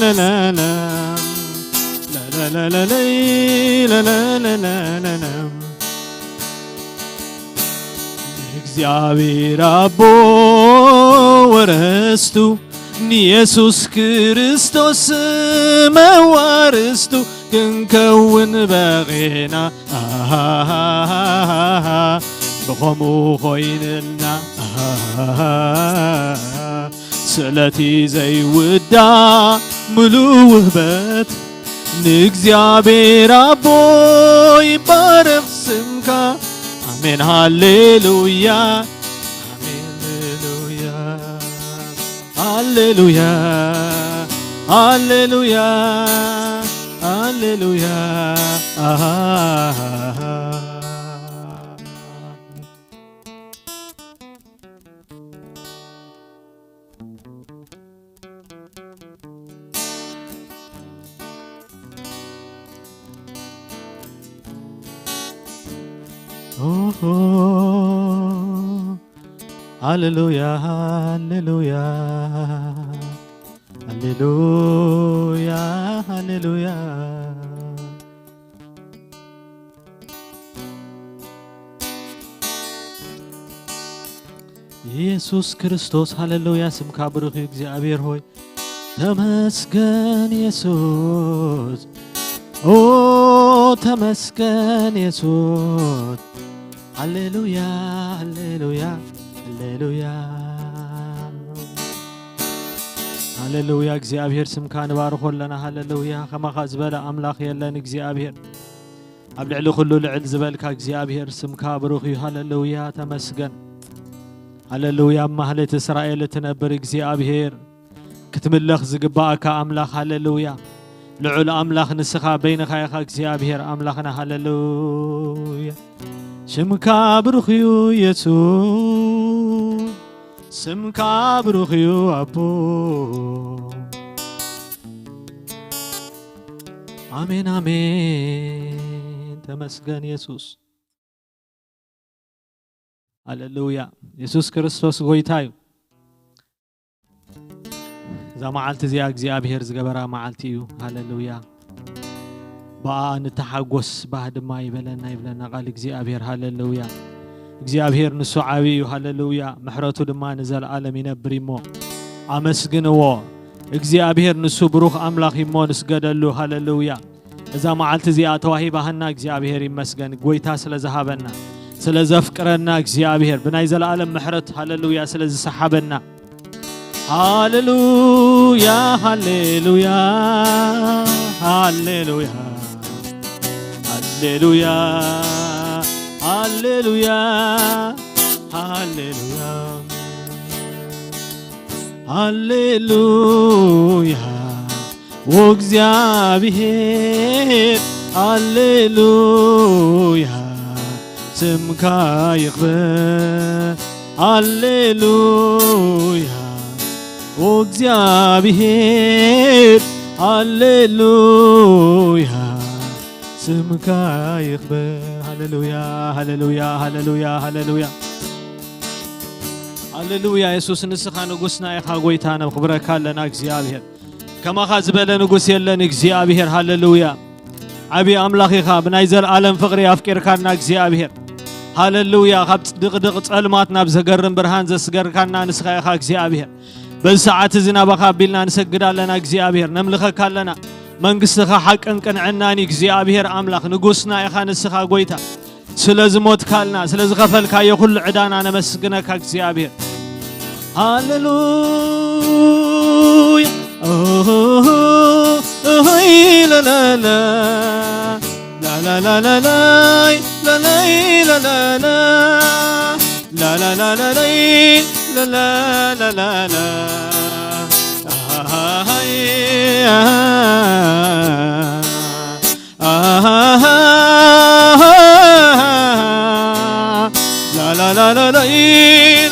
ላላላላ፣ ላላላላላይ፣ ላላላላላላ። ንእግዚኣብሔር ኣቦ ወረስቱ፣ ንየሱስ ክርስቶስ መዋርስቱ ክንከውን በቒዕና። ኣሃሃሃሃ፣ ብኸምኡ ኮይንልና። ኣሃሃሃሃ፣ ስለቲ ዘይውዳ ምሉእ ውህበት ንእግዚኣብሔር ኣቦ ይባረኽ ስምካ። ኣሜን ሃሌሉያ፣ ኣሜን ሃሌሉያ፣ ሃሌሉያ፣ ሃሌሉያ፣ ሃሌሉያ። ኦሆ፣ ሃሌሉያ፣ ሃሌሉያ፣ ሃሌሉያ፣ ሃሌሉያ። ኢየሱስ ክርስቶስ፣ ሃሌሉያ፣ ስምካ ብሩኽ እዩ እግዚኣብሔር ሆይ። ተመስገን ኢየሱስ፣ ኦ ተመስገን ኢየሱስ። ሃሌሉያ፣ ሃሌሉያ፣ ሃሌሉያ፣ ሃሌሉያ። እግዚኣብሔር ስምካ ንባርኾ ኣለና። ሃሌሉያ፣ ከማኻ ዝበለ ኣምላኽ የለን እግዚኣብሔር። ኣብ ልዕሊ ኩሉ ልዕል ዝበልካ እግዚኣብሔር ስምካ ብሩኽ እዩ። ሃሌሉያ፣ ተመስገን። ሃሌሉያ፣ ኣብ ማህሌት እስራኤል እትነብር እግዚኣብሔር፣ ክትምለኽ ዝግባኣካ ኣምላኽ። ሃሌሉያ፣ ልዑል ኣምላኽ ንስኻ በይንኻ ኢኻ እግዚኣብሔር ኣምላኽና። ሃሌሉያ፣ ሽምካ ብሩኽ እዩ ኢየሱስ፣ ስምካ ብሩኽ እዩ ኣቦ። ኣሜን፣ ኣሜን። ተመስገን የሱስ። ሃሌሉያ። የሱስ ክርስቶስ ጎይታ እዩ። እዛ መዓልቲ እዚኣ እግዚኣብሔር ዝገበራ መዓልቲ እዩ። ሃሌሉያ። ብኣ ንተሓጎስ፣ ባህ ድማ ይበለና፣ ይብለና ቃል እግዚኣብሔር። ሃሌሉያ። እግዚኣብሔር ንሱ ዓቢ እዩ። ሃሌሉያ። ምሕረቱ ድማ ንዘለኣለም ይነብር እሞ ኣመስግንዎ። እግዚኣብሔር ንሱ ብሩኽ ኣምላኽ እሞ ንስገደሉ። ሃሌሉያ። እዛ መዓልቲ እዚኣ ተዋሂባህና እግዚኣብሔር ይመስገን። ጎይታ ስለ ዝሃበና፣ ስለ ዘፍቅረና እግዚኣብሔር ብናይ ዘለኣለም ምሕረት፣ ሃሌሉያ፣ ስለ ዝሰሓበና። ሃሌሉያ፣ ሃሌሉያ፣ ሃሌሉያ፣ ሃሌሉያ፣ ሃሌሉያ፣ ሃሌሉያ፣ ሃሌሉያ። ኦ እግዚኣብሔር፣ ሃሌሉያ፣ ስምካ ይኽበር። ሃሌሉያ፣ ኦ እግዚኣብሔር፣ ሃሌሉያ፣ ስምካ ይኽበር። ሃሌሉያ፣ ሃሌሉያ፣ ሃሌሉያ፣ ሃሌሉያ፣ ሃሌሉያ። የሱስ ንስኻ ንጉስና ኢኻ፣ ጎይታ ነኽብረካ ኣለና እግዚኣብሔር። ከማኻ ዝበለ ንጉስ የለን እግዚኣብሔር። ሃሌሉያ። ዓቢ ኣምላኽ ኢኻ፣ ብናይ ዘለኣለም ፍቕሪ ኣፍቂርካና እግዚኣብሔር። ሃሌሉያ። ካብ ድቕድቕ ጸልማት ናብ ዘገርም ብርሃን ዘስገርካና ንስኻ ኢኻ እግዚኣብሔር። በዚ ሰዓት እዚ ናባኻ ኣቢልና ንሰግድ ኣለና እግዚኣብሔር፣ ነምልኸካ ኣለና። መንግስትኻ ሓቅን ቅንዕናን እዩ እግዚኣብሔር ኣምላኽ፣ ንጉስና ኢኻ ንስኻ ጎይታ። ስለ ዝሞትካልና፣ ስለ ዝኸፈልካዮ ኩሉ ዕዳና ነመስግነካ እግዚኣብሔር። ሃሌሉያ። ኦሆ፣ ኦሆይ፣ ላላላ፣ ላላላላላይ፣ ላላይ፣ ላላላ፣ ላላላላላይ፣ ላላላላላ፣ ኣሃሃይ፣ ኣሃ። አሃሃሃ። ላላላላላይ፣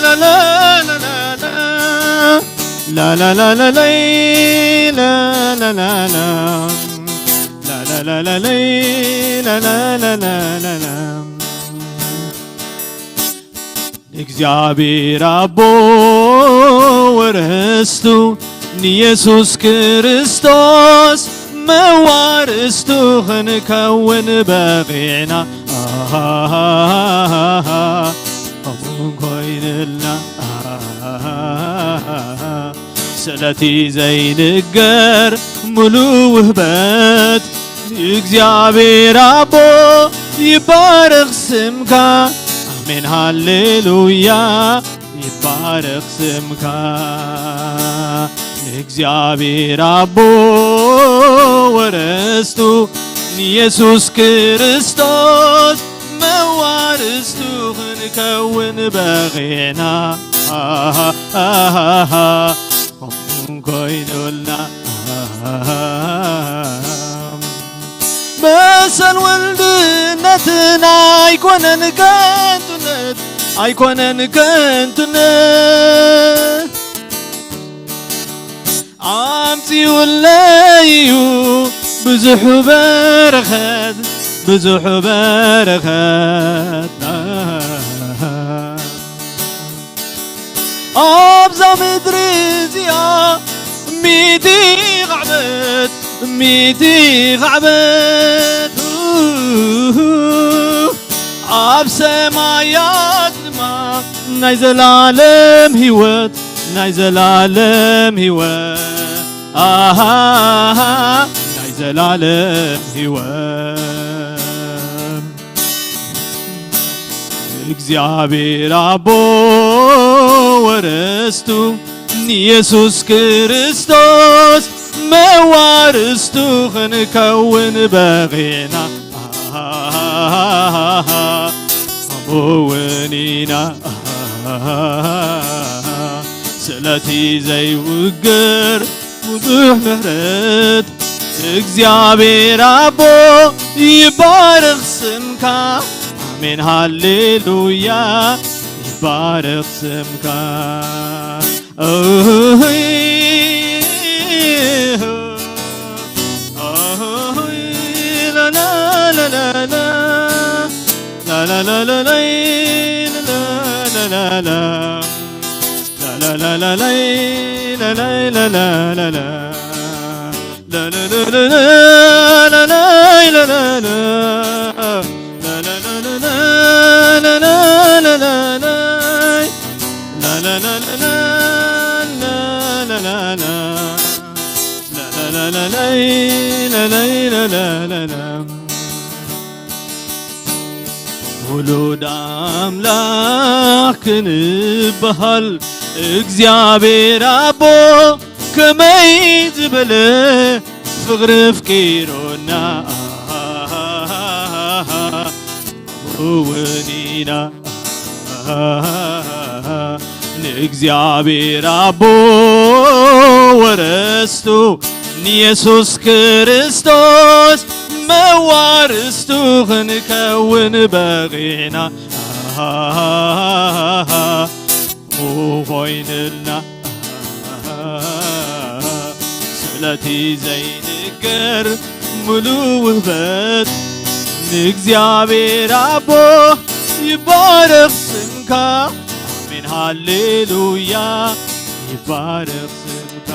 ላላላላላ። ላላላላላይ፣ ላላላላ። ላላላላላይ፣ ላላላላላ። ንእግዚኣብሔር ኣቦ ወረስቱ፣ ንየሱስ ክርስቶስ መዋርስቱ ክንከውን በቒዕና። ኣሃሃሃሃ፣ ከምኡን ኮይንልና። ኣሃሃሃሃ፣ ስለቲ ዘይንገር ሙሉ ውህበት እግዚኣብሔር ኣቦ ይባረኽ ስምካ። ኣሜን ሃሌሉያ ይባረኽ ስምካ። ንእግዚኣብሔር ኣቦ ወረስቱ ንየሱስ ክርስቶስ መዋርስቱ ክንከውን በቒዕና። ኣሃሃሃሃ፣ ከምኡን ኮይኑልና። መሰል ወልድነትና ኣይኮነን ከንቱነት፣ ኣይኮነን ከንቱነት። ኣምጺኡለይ እዩ ብዙሕ በረኸት፣ ብዙሕ በረኸት። ኣብዛ ምድሪ እዚኣ ሚእቲ ኻዕበት፣ ሚእቲ ኻዕበት። ኣብ ሰማያት ድማ ናይ ዘላለም ህይወት፣ ናይ ዘላለም ህይወት። ኣሃ፣ ናይ ዘላለም ህይወት። እግዚኣብሔር ኣቦ ወረስቱ ንየሱስ ክርስቶስ መዋርስቱ ክንከውን በቒዕና። ኣሃ፣ ከምኡ እውን ኢና። ኣሃ፣ ስለቲ ዘይውገር ብዙሕ ምሕረት እግዚኣብሔር ኣቦ ይባረኽ ስምካ። ኣሜን ሃሌሉያ ይባረኽ ስምካ። ኦሆይ፣ ኦሆይ፣ ላላላላላ፣ ላላላላላይ፣ ላላላላላ። ውሉድ ኣምላኽ ክንበሃል እግዚኣብሔር ኣቦ ከመይ ዝበለ ፍቕሪ ኣፍቂሩና እውን ኢና። ንእግዚኣብሔር ኣቦ ወረስቱ ንየሱስ ክርስቶስ መዋርስቱ ክንከውን በቒዕና። ኣሃ፣ ምኾይንልና። ስለቲ ዘይንገር ሙሉ ውህበት ንእግዚኣብሔር ኣቦ ይባረኽ ስምካ። ኣሜን ሃሌሉያ ይባረኽ ስምካ።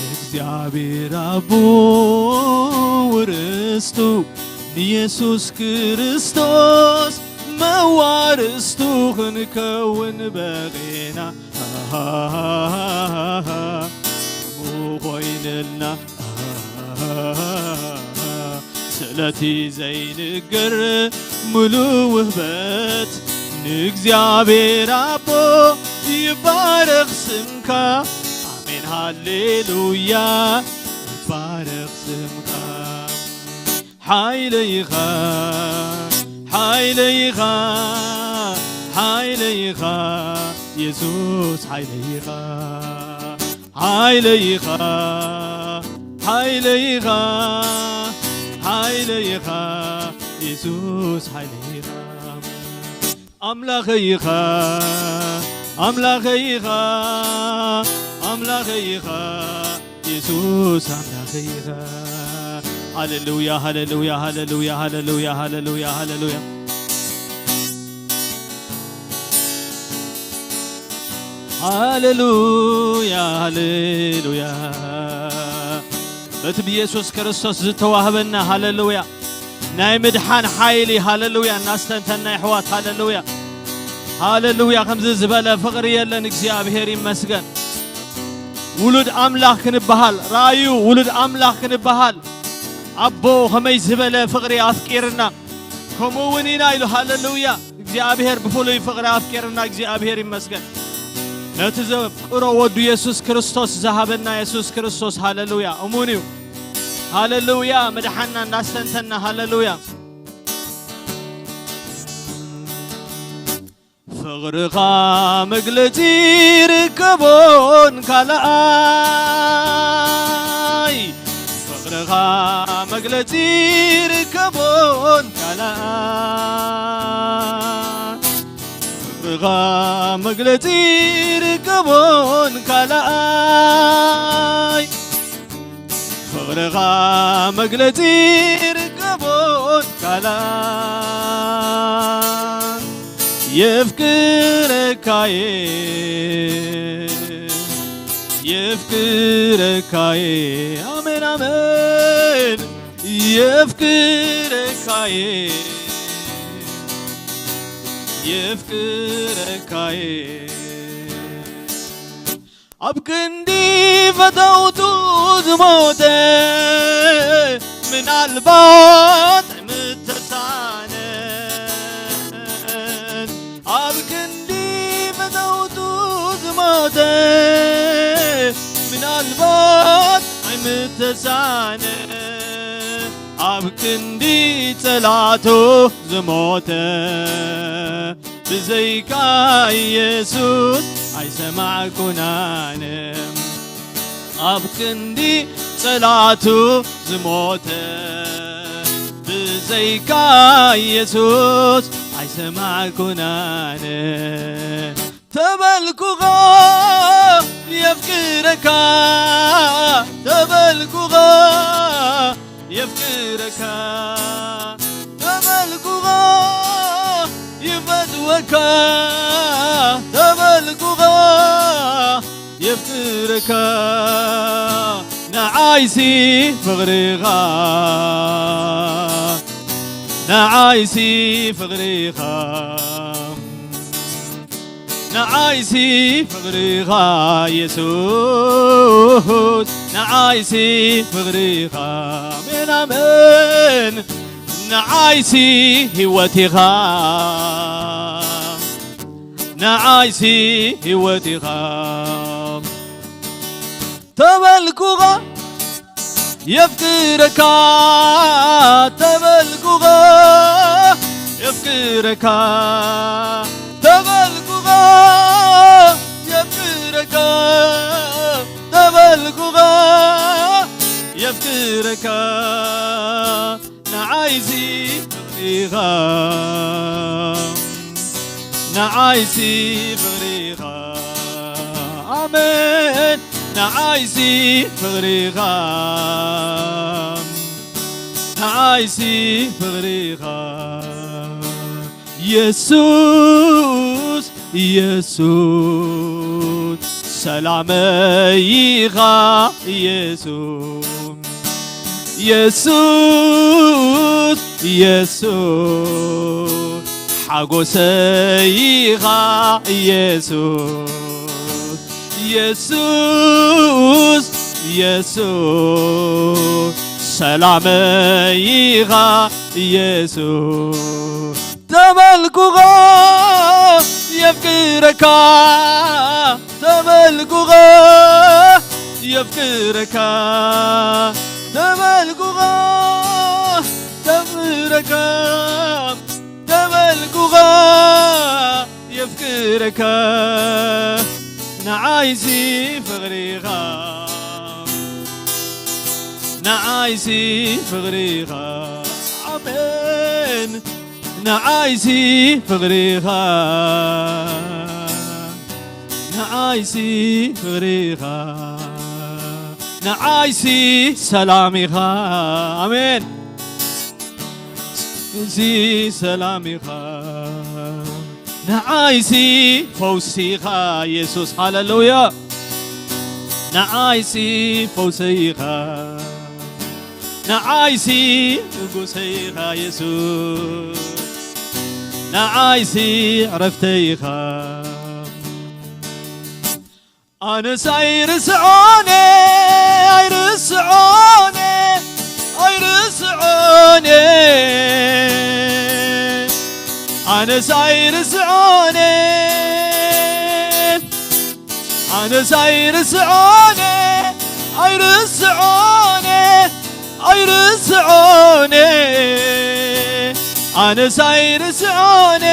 እግዚኣብሔር ኣቦ ውርስቱ ንየሱስ ክርስቶስ መዋርስቱ ክንከውን በቒዕና። ኣሃሃሃሃ፣ ምኾይንልና። ኣሃሃሃሃ፣ ስለቲ ዘይንገር ሙሉ ውህበት ንእግዚኣብሔር ኣቦ ይባረኽ ስምካ። ኣሜን ሃሌሉያ ይባረኽ ስምካ። ሓይለይኻ፣ ሓይለይኻ፣ ሓይለይኻ፣ የሱስ ሓይለይኻ። ሓይለይኻ፣ ሓይለይኻ፣ ሓይለይኻ፣ የሱስ ሓይለይ ኢኻ። ኣምላኸይ ኢኻ፣ ኣምላኸይ ኢኻ፣ ኣምላኸይ ኢኻ፣ የሱስ ኣምላኸይ ኢኻ። ሃሌሉያ፣ ሃሌሉያ፣ ሃሌሉያ፣ ሃሌሉያ፣ ሃሌሉያ፣ ሃሌሉያ። ሃሌሉያ፣ ሃሌሉያ። በቲ ብየሱስ ክርስቶስ ዝተዋህበና፣ ሃሌሉያ፣ ናይ ምድሓን ሓይሊ፣ ሃሌሉያ፣ እናስተንተና፣ የሕዋት፣ ሃሌሉያ፣ ሃሌሉያ። ከምዚ ዝበለ ፍቕሪ የለን። እግዚኣብሔር ይመስገን። ውሉድ ኣምላኽ ክንበሃል፣ ራእዩ ውሉድ ኣምላኽ ክንበሃል፣ ኣቦ ከመይ ዝበለ ፍቕሪ ኣፍቂርና፣ ከምኡ እውን ኢና ኢሉ። ሃሌሉያ። እግዚኣብሔር ብፍሉይ ፍቕሪ ኣፍቂርና፣ እግዚኣብሔር ይመስገን። ነቲ ዘፍቅሮ ወዱ የሱስ ክርስቶስ ዝሃበና የሱስ ክርስቶስ፣ ሃሌሉያ፣ እሙን እዩ። ሃሌሉያ፣ መድሓና እንዳስተንተና፣ ሃሌሉያ። ፍቕርኻ መግለጺ ርከቦን ካልኣይ፣ ፍቕርኻ መግለጺ ርከቦን ካልኣይ፣ ፍቕርኻ መግለጺ ርከቦን ካልኣይ፣ ፍቕርኻ መግለጺ ርከቦን ካልኣይ፣ የፍቅረካየ፣ የፍቅረካየ፣ ኣሜን፣ ኣሜን። የፍቅረካየ፣ የፍቅረካየ፣ ኣብ ክንዲ ፈተውቱ ዝሞተ፣ ምናልባት ምተሳነን። ኣብ ክንዲ ፈተውቱ ዝሞተ፣ ምናልባት ኣይምተሳነ። ኣብ ክንዲ ጸላቱ ዝሞተ፣ ብዘይካ ኢየሱስ ኣይሰማዕኩን ኣነ። ኣብ ክንዲ ጸላቱ ዝሞተ፣ ብዘይካ ኢየሱስ ኣይሰማዕኩን ኣነ። ተበልኩኻ የፍቅረካ፣ ተበልኩኻ የፍቅረካ፣ ተበልኩኻ ይፈትወካ፣ ተበልኩኻ የፍቅረካ። ንዓይሲ ፍቕርኻ፣ ንዓይሲ ፍቕርኻ፣ ንዓይሲ ፍቕርኻ የሱስ፣ ንዓይሲ ፍቕርኻ፣ ኣሜን፣ ኣሜን። ንዓይሲ ህይወት ኢኻ፣ ንዓይሲ ህይወት ኢኻ። ተበልኩኻ የፍቅረካ፣ ተበልኩኻ የፍቅረካ፣ ተበልኩኻ የፍቅረካ፣ ተበልኩኻ የፍቅረካ። ንዓይሲ ፍቕሪኻ፣ ንዓይሲ ፍቕሪኻ፣ ኣሜን። ንዓይሲ ፍቕሪኻ፣ ንዓይሲ ፍቕሪኻ፣ የሱስ፣ የሱስ፣ ሰላመይ ኢኻ የሱስ። የሱስ፣ የሱስ፣ ሓጎሰይ ኢኻ የሱስ። የሱስ፣ የሱስ፣ ሰላመይ ኢኻ የሱስ። ተበልኩኻ የፍቅረካ፣ ተበልኩኻ የፍቅረካ፣ ተበልኩኻ የፍቅረካ፣ ተበልኩኻ የፍቅረካ። ንዓይሲ ፍቕሪኻ፣ ንዓይሲ ፍቕሪኻ፣ ኣሜን። ንዓይሲ ፍቕሪኻ፣ ንዓይሲ ፍቕሪኻ፣ ንዓይሲ ሰላም ኢኻ። ኣሜን። እዚ ሰላም ኢኻ። ንዓይሲ ፈውሲ ኢኻ የሱስ። ሃሌሉያ። ንዓይሲ ፈውሰይ ኢኻ። ንዓይሲ ንጉሰይ ኢኻ የሱስ። ንዓይሲ ዕረፍተይ ኢኻ። ኣነስ ኣይርስዖን፣ ኣይርስዖን፣ ኣይርስዖን። ኣነስ ኣይርስዖን፣ ኣነስ ኣይርስዖን፣ ኣይርስዖን፣ ኣይርስዖን። ኣነስ ኣይርስዖን።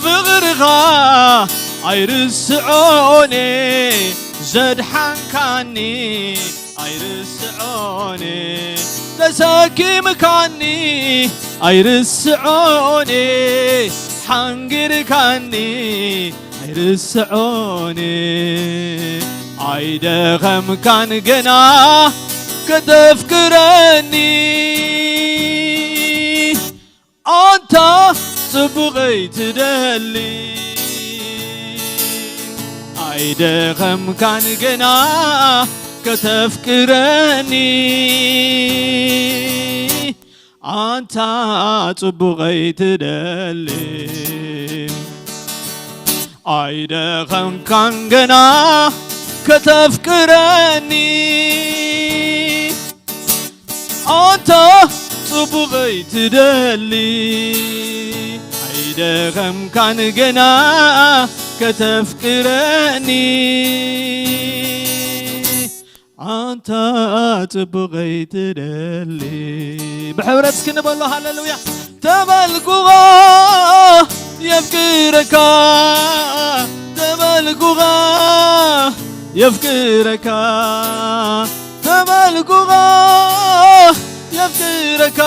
ፍቕርኻ ኣይርስዖን፣ ዘድሓንካኒ ኣይርስዖን፣ ተሰኪምካኒ ኣይርስዖን፣ ሓንጊርካኒ ኣይርስዖን። ኣይደኸምካን ገና ከተፍቅረኒ፣ ኣንታ ጽቡቐይ ትደሊ። ኣይደኸምካን ገና ከተፍቅረኒ፣ ኣንታ ጽቡቐይ ትደሊ። ኣይደኸምካን ገና ከተፍቅረኒ፣ ኣንታ ጽቡቐይ ትደሊ። ኣይደኸምካን ገና ከተፍቅረኒ፣ ኣንታ ጽቡቐይ ትደሊ። ብሕብረት እስኪ ንበሎ ሃሌሉያ። ተበልኩኻ የፍቅረካ፣ ተበልኩኻ የፍቅረካ፣ ተበልኩኻ የፍቅረካ፣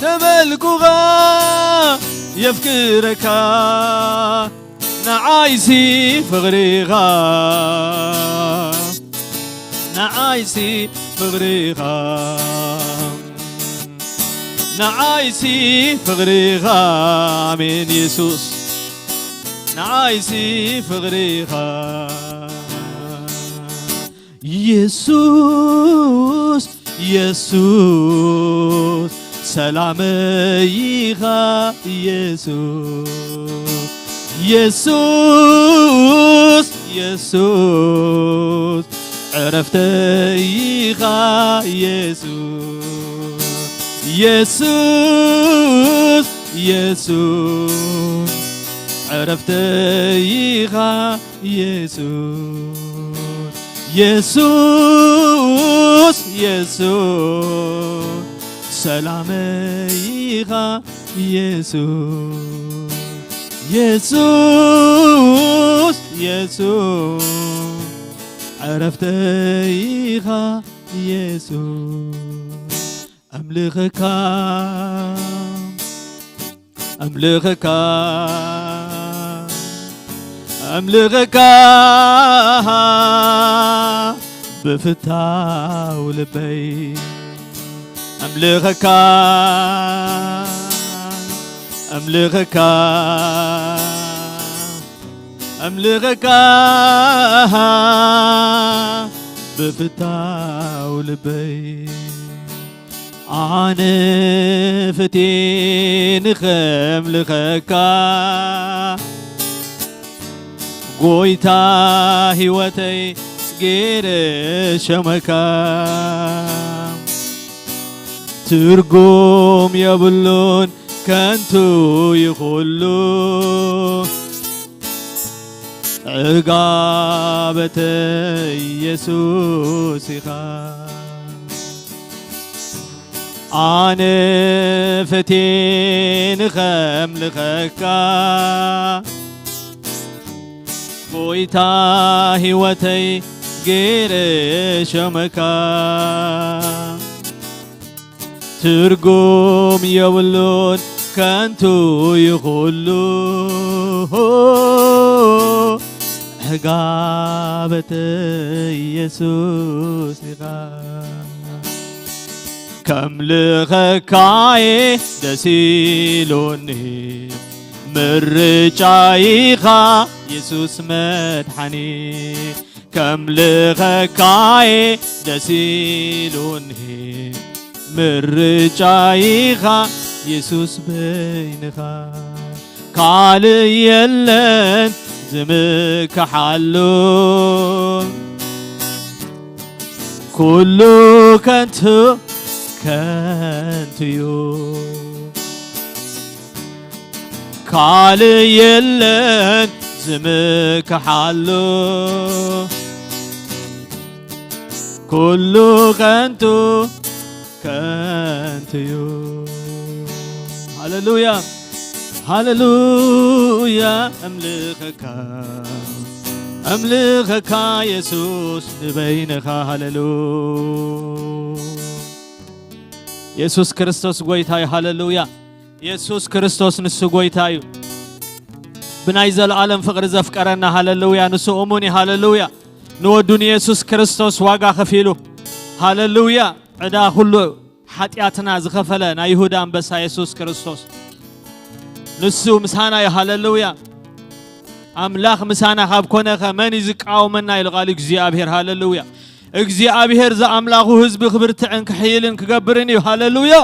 ተበልኩኻ የፍቅረካ። ንዓይሲ ፍቕሪኻ፣ ንዓይሲ ፍቕሪኻ፣ ንዓይሲ ፍቕሪኻ። ኣሜን የሱስ፣ ንዓይሲ ፍቕሪኻ። የሱስ፣ የሱስ፣ ሰላመይ ኢኻ የሱስ። የሱስ፣ የሱስ፣ ዕረፍተይ ኢኻ የሱስ። የሱስ፣ የሱስ፣ ዕረፍተይ ኢኻ የሱስ። የሱስ፣ የሱስ፣ ሰላመይ ኢኻ የሱስ። የሱስ፣ የሱስ፣ ዕረፍተይ ኢኻ የሱስ። ኣምልኸካ፣ ኣምልኸካ፣ ኣምልኸካ ብፍታው ልበይ። ኣምልኸካ፣ ኣምልኸካ፣ ኣምልኸካ ብፍታው ልበይ። ኣነ ፈትየ ንኸምልኸካ ጎይታ ህይወተይ ገይረ ሸመካ። ትርጉም የብሉን ከንቱ ይኹሉ ዕጋበተይ የሱስ ኢኻ። ኣነ ፈትየ ንኸምልኸካ ጎይታ ህይወተይ ገይረ ሸመካ። ትርጉም የብሉን፣ ከንቱ እዩ ኩሉ። ዕጋበት ኢየሱስ ኢኻ። ከምልኸካየ ደስ ኢሉኒ፣ ምርጫ ኢኻ የሱስ መድሓኒ። ከምልኸካየ ደስ ኢሉኒ፣ ምርጫ ኢኻ የሱስ በይንኻ። ካልእ የለን ዝምክሓሉ፣ ኩሉ ከንቱ ከንቱዩ። ካልእ የለን ዝምክሓሉ፣ ኩሉ ከንቱ ከንቱዩ። ሃሌሉያ፣ ሃሌሉያ። እምልኸካ፣ እምልኸካ የሱስ ንበይንኻ። ሃሌሉ የሱስ ክርስቶስ ጎይታ እዩ። ሃሌሉያ። የሱስ ክርስቶስ ንሱ ጎይታ እዩ። ብናይ ዘለኣለም ፍቕሪ ዘፍቀረና፣ ሃሌሉያ፣ ንሱ እሙን እዩ። ሃሌሉያ። ንወዱ ንየሱስ ክርስቶስ ዋጋ ከፊሉ፣ ሃሌሉያ፣ ዕዳ ኩሉ ሓጢኣትና ዝኸፈለ ናይ ይሁዳ ኣንበሳ የሱስ ክርስቶስ ንሱ ምሳና እዩ። ሃሌሉያ። ኣምላኽ ምሳና ካብ ኮነኸ መን እዩ ዝቃወመና? ኢሉ ቃል እግዚኣብሔር። ሃሌሉያ። እግዚኣብሔር ዝኣምላኹ ህዝቢ ክብርትዕን ክሕይልን ክገብርን እዩ። ሃሌሉያ።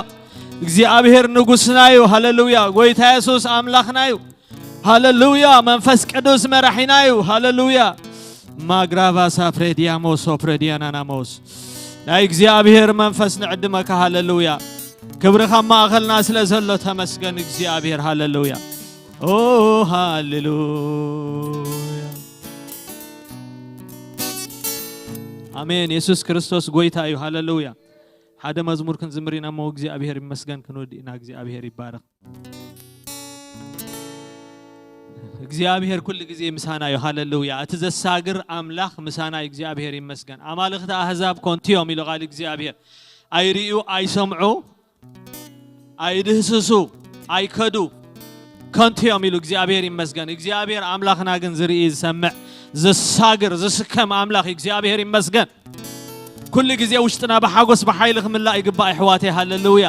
እግዚኣብሔር ንጉስና እዩ። ሃሌሉያ። ጎይታ የሱስ ኣምላኽና እዩ። ሃሌሉያ። መንፈስ ቅዱስ መራሒና እዩ። ሃሌሉያ። ማግራቫሳ ፍሬዲያሞስ ኦፕሬዲያናናሞስ ናይ እግዚኣብሔር መንፈስ ንዕድመካ። ሃሌሉያ። ክብርኻ ኣብ ማእኸልና ስለ ዘሎ ተመስገን እግዚኣብሔር። ሃሌሉያ። ኦ ሃሌሉያ። ኣሜን። የሱስ ክርስቶስ ጎይታ እዩ። ሃሌሉያ። ሓደ መዝሙር ክንዝምር ኢና እሞ እግዚኣብሔር ይመስገን ክንወድ ኢና። እግዚኣብሔር ይባረኽ። እግዚኣብሔር ኩሉ ግዜ ምሳና እዩ። ሃሌሉያ። እቲ ዘሳግር ኣምላኽ ምሳና እዩ። እግዚኣብሔር ይመስገን። ኣማልኽቲ ኣህዛብ ኮንቲ እዮም ኢሉ ቃል እግዚኣብሔር። ኣይርእዩ፣ ኣይሰምዑ፣ ኣይድህስሱ፣ ኣይከዱ፣ ከንቱ እዮም ኢሉ እግዚኣብሔር ይመስገን። እግዚኣብሔር ኣምላኽና ግን ዝርኢ፣ ዝሰምዕ፣ ዝሳግር፣ ዝስከም ኣምላኽ እዩ። እግዚኣብሔር ይመስገን። ኩሉ ግዜ ውሽጥና ብሓጎስ ብሓይሊ ክምላእ ይግባእ ኣሕዋተይ። ሃሌሉያ።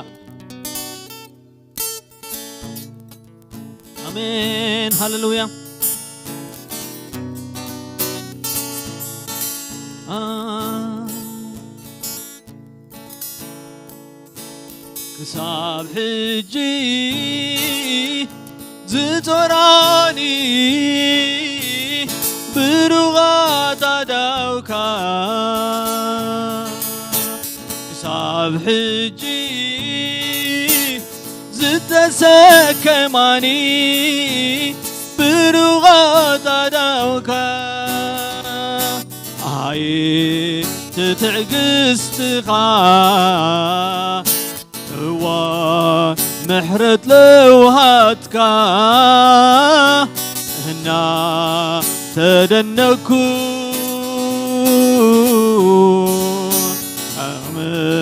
ኣሜን። ሃሌሉያ። ኣ፣ ክሳብ ሕጂ ዝጾራኒ ብሩቓት ኣእዳውካ፣ ክሳብ ሕጂ ዝተሰከማኒ ብሩቓት ኣእዳውካ፣ ኣየ ትትዕግስትኻ፣ እዋ ምሕረት ለውሃትካ እና ተደነኩ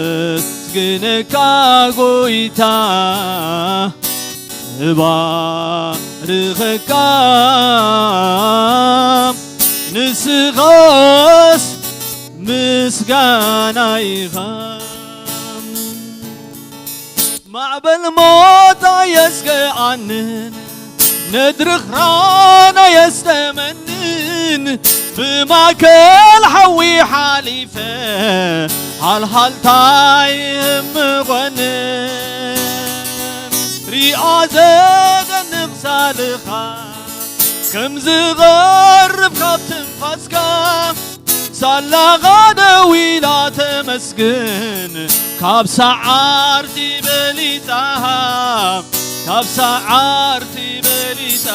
ኣመስግነካ ጎይታ፣ እባርኸካ ንስኻስ ምስጋና ኢኻ። ማዕበል ሞት ኣየስግኣንን፣ ነድሪ ኽራን ኣየስጠመንን፣ ብማእከል ሓዊ ሓሊፈ፣ ሃልሃልታይ ህምቖንን። ሪኣ ዘደንቕ ሳልኻ፣ ከም ዝቐርብ ካብ ትንፋስካ፣ ሳላኻ ደው ኢላ ተመስግን፣ ካብ ሰዓርቲ በሊጻ፣ ካብ ሰዓርቲ በሊጻ፣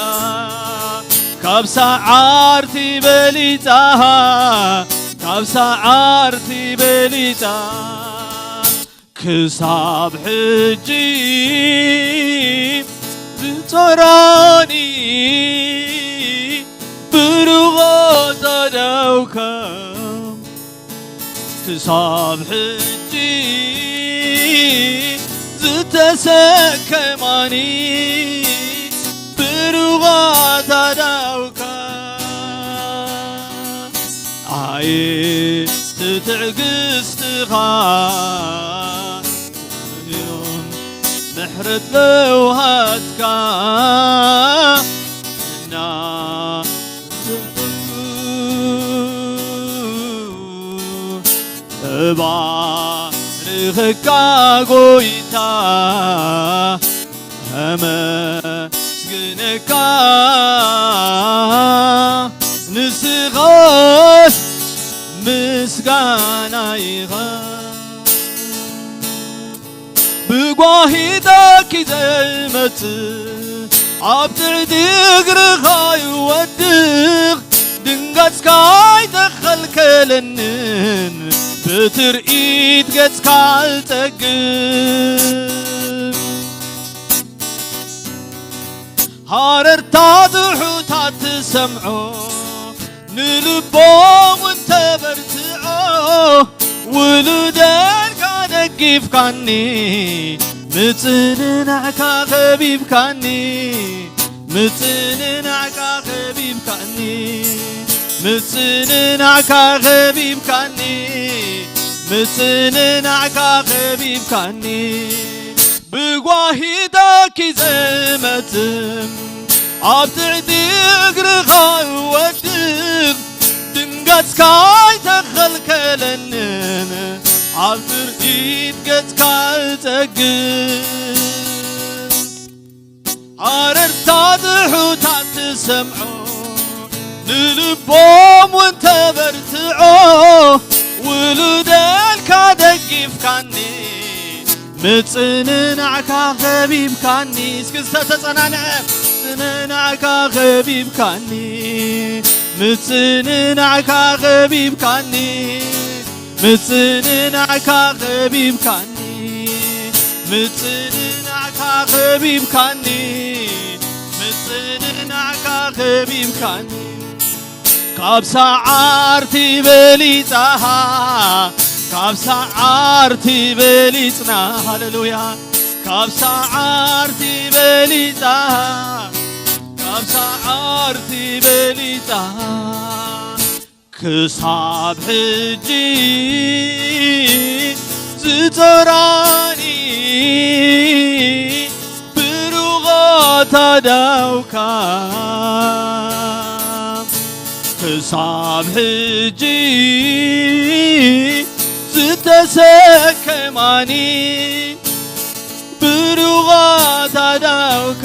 ካብ ሰዓርቲ በሊጻ፣ ካብ ሰዓርቲ በሊጻ። ክሳብ ሕጂ ዝጾራኒ ብሩቓት ኣእዳውካ፣ ክሳብ ሕጂ ሰከማኒ ብሩቓት ኣዳውካ። ኣየ ትዕግስትኻ፣ ምሕረት ለውሃትካ እና እባርኸካ ጎይታ፣ ኣመስግነካ ንስኻስ ምስጋና ኢኻ። ብጓሂታኪ ዘይመጽእ ኣብ ትሕቲ እግርኻ ይወድቕ፣ ድንገጽካ ኣይተኸልከለንን፣ ብትርኢት ገጽካ እጸግብ። ሃረርታ ትሑታት ትሰምዖ፣ ንልቦም እውን ተበርትዖ። ውሉደልካ ደጊፍካኒ፣ ምጽንናዕካ ኸቢብካኒ፣ ምጽንናዕካ ኸቢብካኒ፣ ምጽንናዕካ ኸቢብካኒ፣ ምጽንናዕካ ኸቢብካኒ። ብጓሂታኪ ዘመትም ኣብ ትሕቲ እግርኻ እወድቕ፣ ድንገጽካ ኣይተኸልከለንን፣ ኣብ ትርኢት ገጽካ እጸግብ። ሃረርታ ትሑታት ትሰምዖ፣ ንልቦም እውን ተበርትዖ። ውሉደልካ ደጊፍካኒ፣ ምጽንናዕካ ኸቢብካኒ። እስኪ ዝተተጸናንዐ፣ ምጽንናዕካ ኸቢብካኒ፣ ምጽንናዕካ ኸቢብካኒ፣ ምጽንናዕካ ኸቢብካኒ፣ ምጽንናዕካ ኸቢብካኒ፣ ምጽንናዕካ ኸቢብካኒ። ካብ ሰዓርቲ በሊጻ፣ ካብ ሰዓርቲ በሊጽና፣ ሃሌሉያ። ካብ ሰዓርቲ በሊጻ፣ ካብ ሰዓርቲ በሊጻ፣ ክሳብ ሕጂ ዝጸራኒ ብሩቓት ኣዳውካ፣ ክሳብ ሕጂ ዝተሰከማኒ ብሩቓት ኣዳውካ።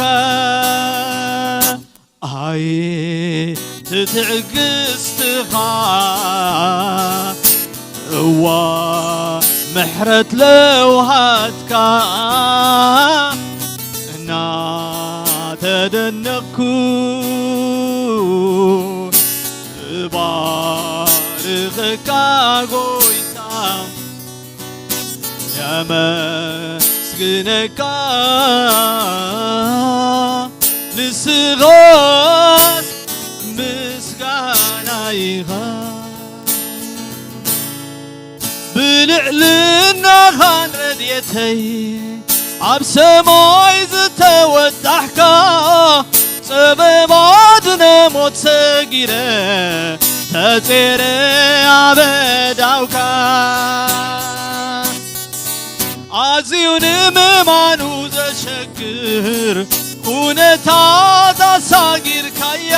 ኣይ ትዕግስትኻ፣ እዋ ምሕረት ለውሃትካ፣ እናተደነቕኩ እባርኸካ ጎይታ። የመስግነካ ንስኻስ ምስጋና ኢኻ። ብልዕልናኻን ረድኤተይ ኣብ ሰማይ ዝተወጣሕካ፣ ጸበባ ድነ ሞት ሰጊረ ተጼረ ኣበዳውካ። ኣዝዩ ንምማኑ ዘሸግር ኩነታት ኣሳጊርካያ፣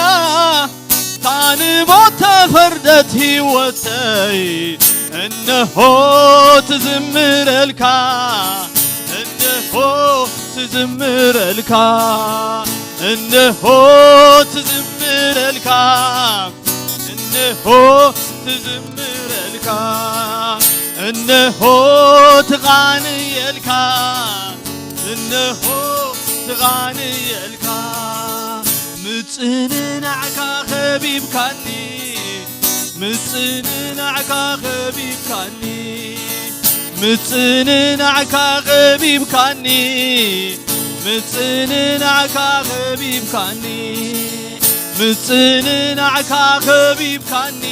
ታንሞት ተፈርደት ህይወተይ እነሆ ትዝምረልካ፣ እነሆ ትዝምረልካ፣ እነሆ ትዝምረልካ፣ እነሆ ትዝምረልካ፣ እነሆ ትቓንየልካ፣ እነሆ ትቓንየልካ። ምጽንናዕካ ኸቢብካኒ፣ ምጽንናዕካ ኸቢብካኒ፣ ምጽንናዕካ ኸቢብካኒ፣ ምጽንናዕካ ኸቢብካኒ፣ ምጽንናዕካ ኸቢብካኒ፣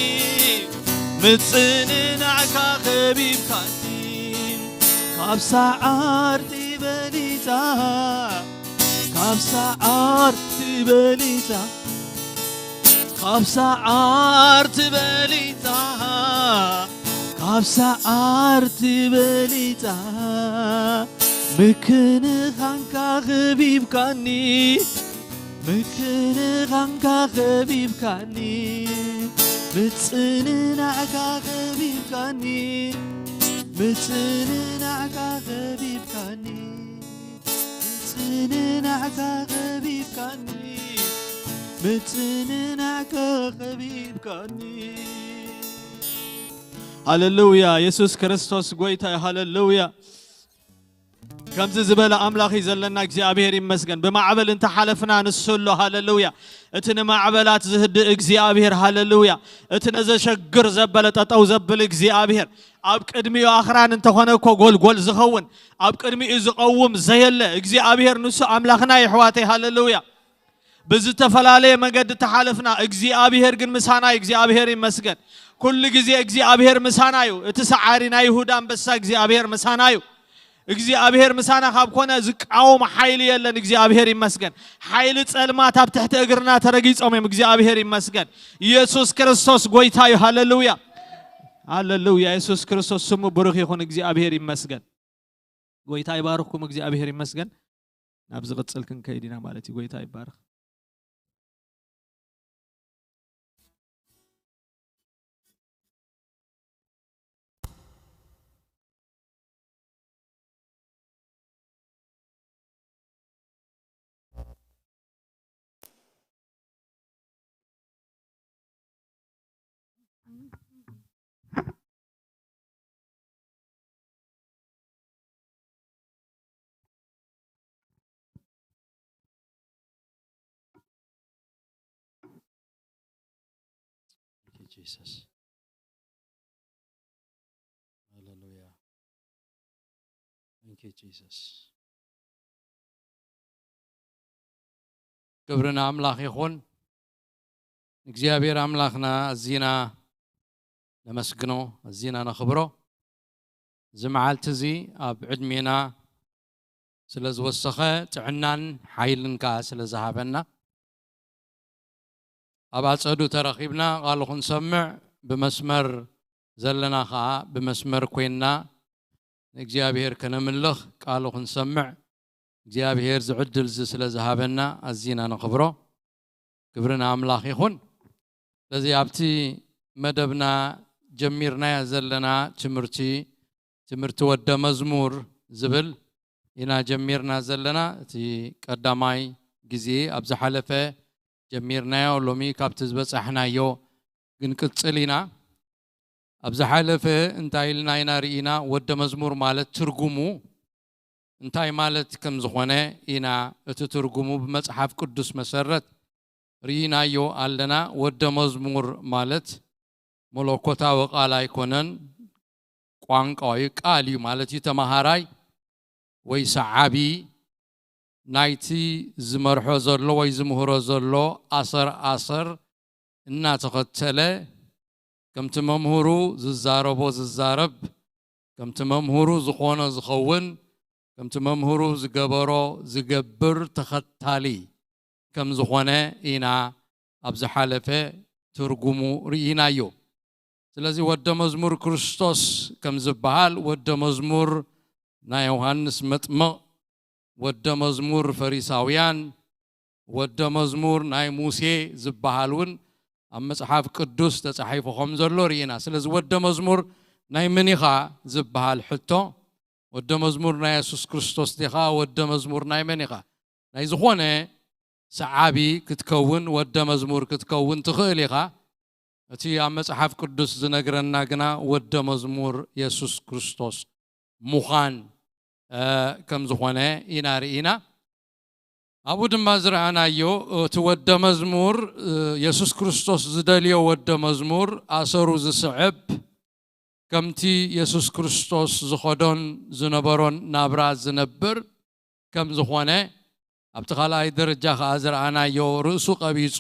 ምጽንናዕካ ኸቢብካኒ። ካብ ሰዓርቲ በሊጸ ትበሊታ፣ ካብ ሰዓር ትበሊታ፣ ካብ ሰዓር ትበሊታ፣ ካብ ሰዓር ትበሊታ፣ ምክንኻንካ ኸቢብካኒ፣ ምክንኻንካ ኸቢብካኒ፣ ምጽንናዕካ ኸቢብካኒ፣ ምጽንናዕካ ኸቢብካኒ፣ ምጽንናዕካ ኸቢብካኒ፣ ምጽንናዕካ ኸቢብካኒ። ሃሌሉያ! የሱስ ክርስቶስ ጐይታ እዩ። ሃሌሉያ! ከምዚ ዝበለ ኣምላኽ እዩ ዘለና። እግዚኣብሔር ይመስገን። ብማዕበል እንተሓለፍና ንሱ ኣሎ። ሃሌሉያ! እቲ ንማዕበላት ዝህድእ እግዚኣብሔር፣ ሃሌሉያ! እቲ ነዘሸግር ዘበለ ጠጠው ዘብል እግዚኣብሔር፣ ኣብ ቅድሚኡ ኣኽራን እንተኾነ እኮ ጎልጎል ዝኸውን፣ ኣብ ቅድሚኡ ዝቐውም ዘየለ እግዚኣብሔር ንሱ ኣምላኽና እዩ፣ ኣሕዋተይ። ሃሌሉያ! ብዝተፈላለየ መገዲ ተሓለፍና፣ እግዚኣብሔር ግን ምሳና እዩ። እግዚኣብሔር ይመስገን። ኩሉ ግዜ እግዚኣብሔር ምሳና እዩ። እቲ ሰዓሪ ናይ ይሁዳ ኣንበሳ እግዚኣብሔር ምሳና እዩ። እግዚኣብሔር ምሳና ካብ ኮነ ዝቃወም ሓይሊ የለን። እግዚኣብሔር ይመስገን። ሓይሊ ጸልማት ኣብ ትሕቲ እግርና ተረጊጾም እዮም። እግዚኣብሔር ይመስገን። ኢየሱስ ክርስቶስ ጐይታ እዩ። ሃሌሉያ! ሃሌሉያ! ኢየሱስ ክርስቶስ ስሙ ብሩኽ ይኹን። እግዚኣብሔር ይመስገን። ጐይታ ይባርኽኩም። እግዚኣብሔር ይመስገን። ናብ ዝቕጽል ክንከይድ ኢና ማለት እዩ። ጐይታ ይባረኽ። Thank you, Jesus. Hallelujah. Thank you, Jesus. ክብሪ ንኣምላኽ ይኹን። እግዚኣብሔር ኣምላኽና ኣዚና ነመስግኖ፣ ኣዚና ነኽብሮ። እዚ መዓልቲ እዚ ኣብ ዕድሜና ስለ ዝወሰኸ፣ ጥዕናን ሓይልን ከኣ ስለ ዝሃበና፣ ኣብ ኣጸዱ ተረኺብና ቃሉ ክንሰምዕ፣ ብመስመር ዘለና ከኣ ብመስመር ኮይንና ንእግዚኣብሔር ከነምልኽ፣ ቃሉ ክንሰምዕ እግዚኣብሔር ዝዕድል እዚ ስለ ዝሃበና ኣዚና ነኽብሮ። ክብሪ ንኣምላኽ ይኹን። ስለዚ ኣብቲ መደብና ጀሚርናዮ ዘለና ትምህርቲ፣ ትምህርቲ ወደ መዝሙር ዝብል ኢና ጀሚርና ዘለና። እቲ ቀዳማይ ግዜ ኣብ ዝሓለፈ ጀሚርናዮ፣ ሎሚ ካብቲ ዝበጻሕናዮ ክንቅጽል ኢና። ኣብ ዝሓለፈ እንታይ ኢልና ኢና ርኢና? ወደ መዝሙር ማለት ትርጉሙ እንታይ ማለት ከም ዝኾነ ኢና፣ እቲ ትርጉሙ ብመጽሓፍ ቅዱስ መሰረት ርኢናዮ ኣለና። ወደ መዝሙር ማለት መለኮታዊ ቃል ኣይኮነን፣ ቋንቋዊ ቃል እዩ ማለት እዩ። ተመሃራይ ወይ ሰዓቢ ናይቲ ዝመርሖ ዘሎ ወይ ዝምህሮ ዘሎ ኣሰር ኣሰር እናተኸተለ፣ ከምቲ መምህሩ ዝዛረቦ ዝዛረብ፣ ከምቲ መምህሩ ዝኾኖ ዝኸውን፣ ከምቲ መምህሩ ዝገበሮ ዝገብር ተኸታሊ ከም ዝኾነ ኢና ኣብ ዝሓለፈ ትርጉሙ ርኢናዮ። ስለዚ ወደ መዝሙር ክርስቶስ ከም ዝበሃል፣ ወደ መዝሙር ናይ ዮሃንስ መጥምቕ፣ ወደ መዝሙር ፈሪሳውያን፣ ወደ መዝሙር ናይ ሙሴ ዝበሃል እውን ኣብ መጽሓፍ ቅዱስ ተጻሒፉ ከም ዘሎ ርኢና። ስለዚ ወደ መዝሙር ናይ መን ኢኻ ዝበሃል ሕቶ፣ ወደ መዝሙር ናይ የሱስ ክርስቶስ ዲኻ? ወደ መዝሙር ናይ መን ኢኻ? ናይ ዝኾነ ሰዓቢ ክትከውን፣ ወደ መዝሙር ክትከውን ትኽእል ኢኻ። እቲ ኣብ መጽሓፍ ቅዱስ ዝነግረና ግና ወደ መዝሙር የሱስ ክርስቶስ ምዃን፣ እ፣ ከም ዝኾነ ኢና ርኢና። ኣብኡ ድማ ዝረኣናዮ፣ እቲ ወደ መዝሙር፣ እ፣ የሱስ ክርስቶስ ዝደልዮ ወደ መዝሙር፣ ኣሰሩ ዝስዕብ፣ ከምቲ የሱስ ክርስቶስ ዝኸዶን ዝነበሮን ናብራ ዝነብር ከም ዝኾነ፣ ኣብቲ ካልኣይ ደረጃ ኸኣ ዝረኣናዮ፣ ርእሱ ቀቢጹ፣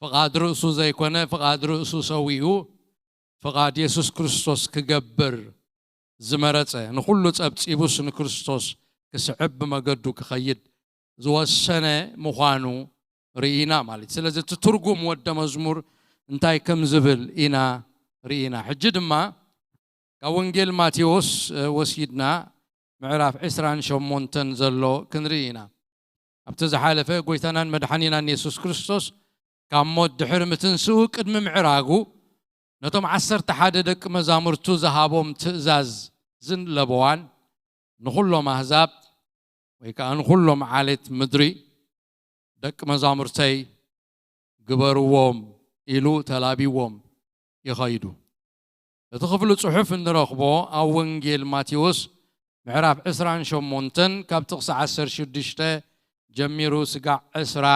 ፍቓድ ርእሱ ዘይኮነ፣ ፍቓድ ርእሱ ሰዊኡ፣ ፍቓድ የሱስ ክርስቶስ ክገብር ዝመረጸ፣ ንኹሉ ጸብጺቡስ ንክርስቶስ ክስዕብ፣ ብመገዱ ክኸይድ ዝወሰነ ምዃኑ ርኢና ማለት እዩ። ስለዚ እቲ ትርጉም ወደ መዝሙር እንታይ ከም ዝብል ኢና ርኢና። ሕጂ ድማ ካብ ወንጌል ማቴዎስ፣ እ፣ ወሲድና ምዕራፍ ዕስራን ሸሞንተን ዘሎ ክንርኢ ኢና። ኣብቲ ዝሓለፈ ጎይታናን መድሓኒናን የሱስ ክርስቶስ ካብ ሞት ድሕሪ ምትንስኡ ቅድሚ ምዕራጉ ነቶም ዓሰርተ ሓደ ደቂ መዛሙርቱ ዝሃቦም ትእዛዝን ለበዋን፣ ንኹሎም ኣህዛብ ወይ ከኣ ንኹሎም ዓሌት ምድሪ ደቂ መዛሙርተይ ግበርዎም ኢሉ ተላቢዎም ይኸይዱ። እቲ ክፍሊ ጽሑፍ እንረኽቦ ኣብ ወንጌል ማቴዎስ ምዕራፍ ዕስራን ሸሞንተን ካብ ጥቕሲ ዓሰርተ ሽዱሽተ ጀሚሩ ስጋዕ ዕስራ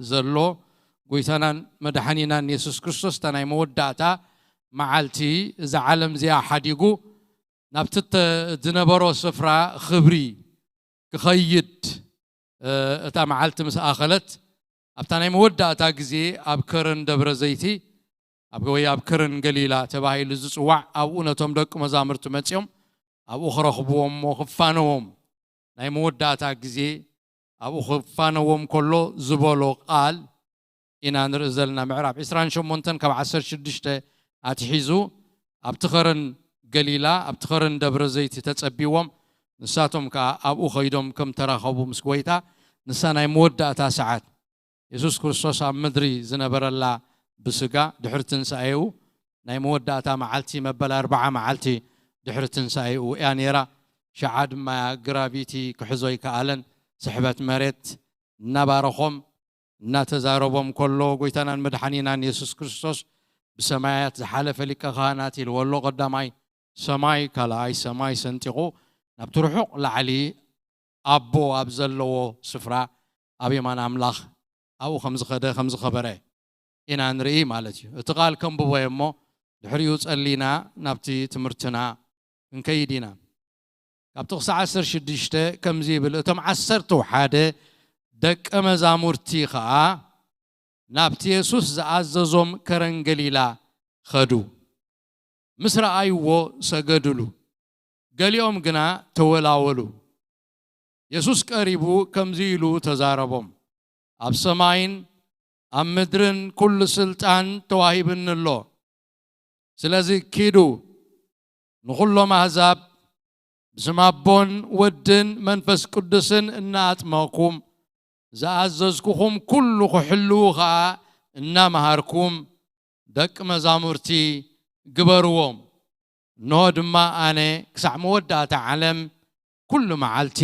ዘሎ፣ ጎይታናን መድሓኒናን የሱስ ክርስቶስ እታ ናይ መወዳእታ መዓልቲ እዛ ዓለም እዚኣ ሓዲጉ ናብቲ እተ-፣ ዝነበሮ ስፍራ ክብሪ ክኸይድ፣ እ፣ እታ መዓልቲ ምስ ኣኸለት፣ ኣብታ ናይ መወዳእታ ግዜ ኣብ ከረን ደብረ ዘይቲ፣ ኣብ፣ ወይ ኣብ ከረን ገሊላ ተባሂሉ ዝጽዋዕ፣ ኣብኡ ነቶም ደቂ መዛሙርቲ መጺኦም ኣብኡ ክረኽብዎም እሞ ክፋነዎም፣ ናይ መወዳእታ ግዜ ኣብኡ ክፋነዎም ከሎ ዝበሎ ቃል ኢና ንርኢ ዘለና። ምዕራፍ ዕስራን ሸሞንተን ካብ ዓሰርተ ሽዱሽተ ኣትሒዙ ኣብቲ ኸረን ገሊላ፣ ኣብቲ ኸረን ደብረ ዘይቲ ተጸቢዎም፣ ንሳቶም ከኣ ኣብኡ ኸይዶም ከም ተራኸቡ ምስ ጎይታ፣ ንሳ ናይ መወዳእታ ሰዓት የሱስ ክርስቶስ ኣብ ምድሪ ዝነበረላ ብስጋ ድሕሪ ትንሳኤኡ ናይ መወዳእታ መዓልቲ፣ መበል ኣርብዓ መዓልቲ ድሕሪ ትንሳኤኡ እያ ነይራ። ሸዓ ድማ እያ ግራቪቲ ክሕዞ ኣይከኣለን። ስሕበት መሬት እናባረኾም እናተዛረቦም ከሎ፣ ጎይታናን መድሓኒናን የሱስ ክርስቶስ ብሰማያት ዝሓለፈ ሊቀ ካህናት ኢልዎ ኣሎ። ቀዳማይ ሰማይ፣ ካልኣይ ሰማይ ሰንጢቑ ናብቲ ርሑቕ ላዕሊ ኣቦ ኣብ ዘለዎ ስፍራ ኣብ የማን ኣምላኽ ኣብኡ ከም ዝኸደ፣ ከም ዝኸበረ ኢና ንርኢ ማለት እዩ። እቲ ቃል ከንብቦ እየ እሞ ድሕሪኡ ጸሊና ናብቲ ትምህርትና ክንከይድ ኢና። ካብ ጥቕሲ ዓሰርተ ሽዱሽተ ከምዚ ይብል፣ እቶም ዓሰርተ ሓደ ደቀ መዛሙርቲ ኸኣ ናብቲ የሱስ ዝኣዘዞም ከረን ገሊላ ኸዱ። ምስ ረኣይዎ ሰገዱሉ፣ ገሊኦም ግና ተወላወሉ። የሱስ ቀሪቡ ከምዚ ኢሉ ተዛረቦም፣ ኣብ ሰማይን ኣብ ምድርን ኩሉ ስልጣን ተዋሂብኒ ኣሎ። ስለዚ ኪዱ ንኹሎም ኣህዛብ ብስም ኣቦን ወድን መንፈስ ቅዱስን እናኣጥመቕኩም ዝኣዘዝኩኹም ኩሉ ክሕልዉ ኸኣ እናመሃርኩም ደቂ መዛሙርቲ ግበርዎም። እንሆ ድማ ኣነ ክሳዕ መወዳእታ ዓለም ኩሉ መዓልቲ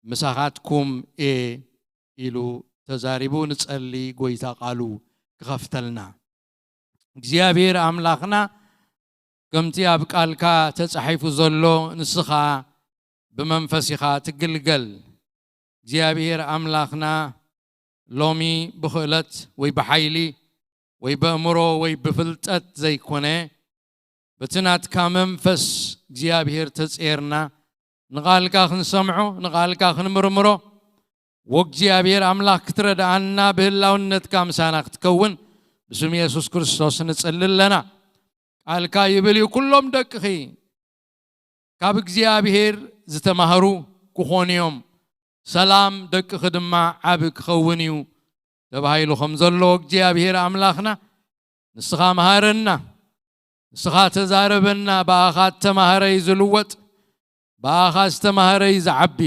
ምሳኻትኩም እየ ኢሉ ተዛሪቡ። ንጸሊ፣ ጎይታ ቃሉ ክኸፍተልና። እግዚኣብሔር ኣምላኽና፣ ከምቲ ኣብ ቃልካ ተጻሒፉ ዘሎ፣ ንስኻ ብመንፈስ ኢኻ ትግልገል። እግዚኣብሔር ኣምላኽና፣ ሎሚ ብኽእለት ወይ ብሓይሊ ወይ በእምሮ ወይ ብፍልጠት ዘይኮነ፣ በቲ ናትካ መንፈስ እግዚኣብሔር ተጸየርና፣ ንቓልካ ክንሰምዖ፣ ንቓልካ ክንምርምሮ፣ ወእግዚኣብሔር ኣምላኽ ክትረድኣና፣ ብህላውነትካ ምሳና ክትከውን፣ ብስም የሱስ ክርስቶስ ንጽሊ ኣለና። ቃልካ ይብል እዩ፣ ኩሎም ደቅኺ ካብ እግዚኣብሔር ዝተማህሩ ክኾኑ እዮም፣ ሰላም ደቅኺ ድማ ዓቢ ክኸውን እዩ ተባሂሉ ከም ዘሎ፣ እግዚኣብሔር ኣምላኽና፣ ንስኻ መሃረና፣ ንስኻ ተዛረበና። ብኣኻ እተማህረ እዩ ዝልወጥ፣ ብኣኻ ዝተማህረ እዩ ዝዓቢ፣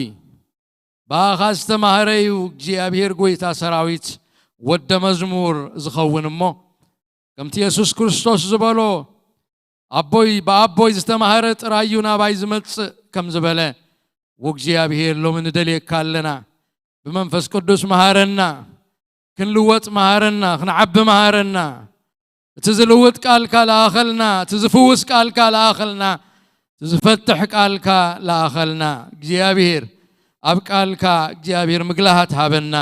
ብኣኻ ዝተማህረ እዩ እግዚኣብሔር ጎይታ ሰራዊት ወደ መዝሙር ዝኸውን እሞ፣ ከምቲ የሱስ ክርስቶስ ዝበሎ፣ ኣቦይ፣ ብኣቦይ ዝተማህረ ጥራይ እዩ ናባይ ዝመጽእ ከም ዝበለ፣ ወእግዚኣብሔር ሎሚ ንደልየካ ኣለና። ብመንፈስ ቅዱስ መሃረና፣ ክንልወጥ መሃረና፣ ክንዓቢ መሃረና። እቲ ዝልውጥ ቃልካ ለኣኸልና፣ እቲ ዝፍውስ ቃልካ ለኣኸልና፣ እቲ ዝፈትሕ ቃልካ ለኣኸልና። እግዚኣብሔር ኣብ ቃልካ እግዚኣብሔር ምግላሃት ሃበና፣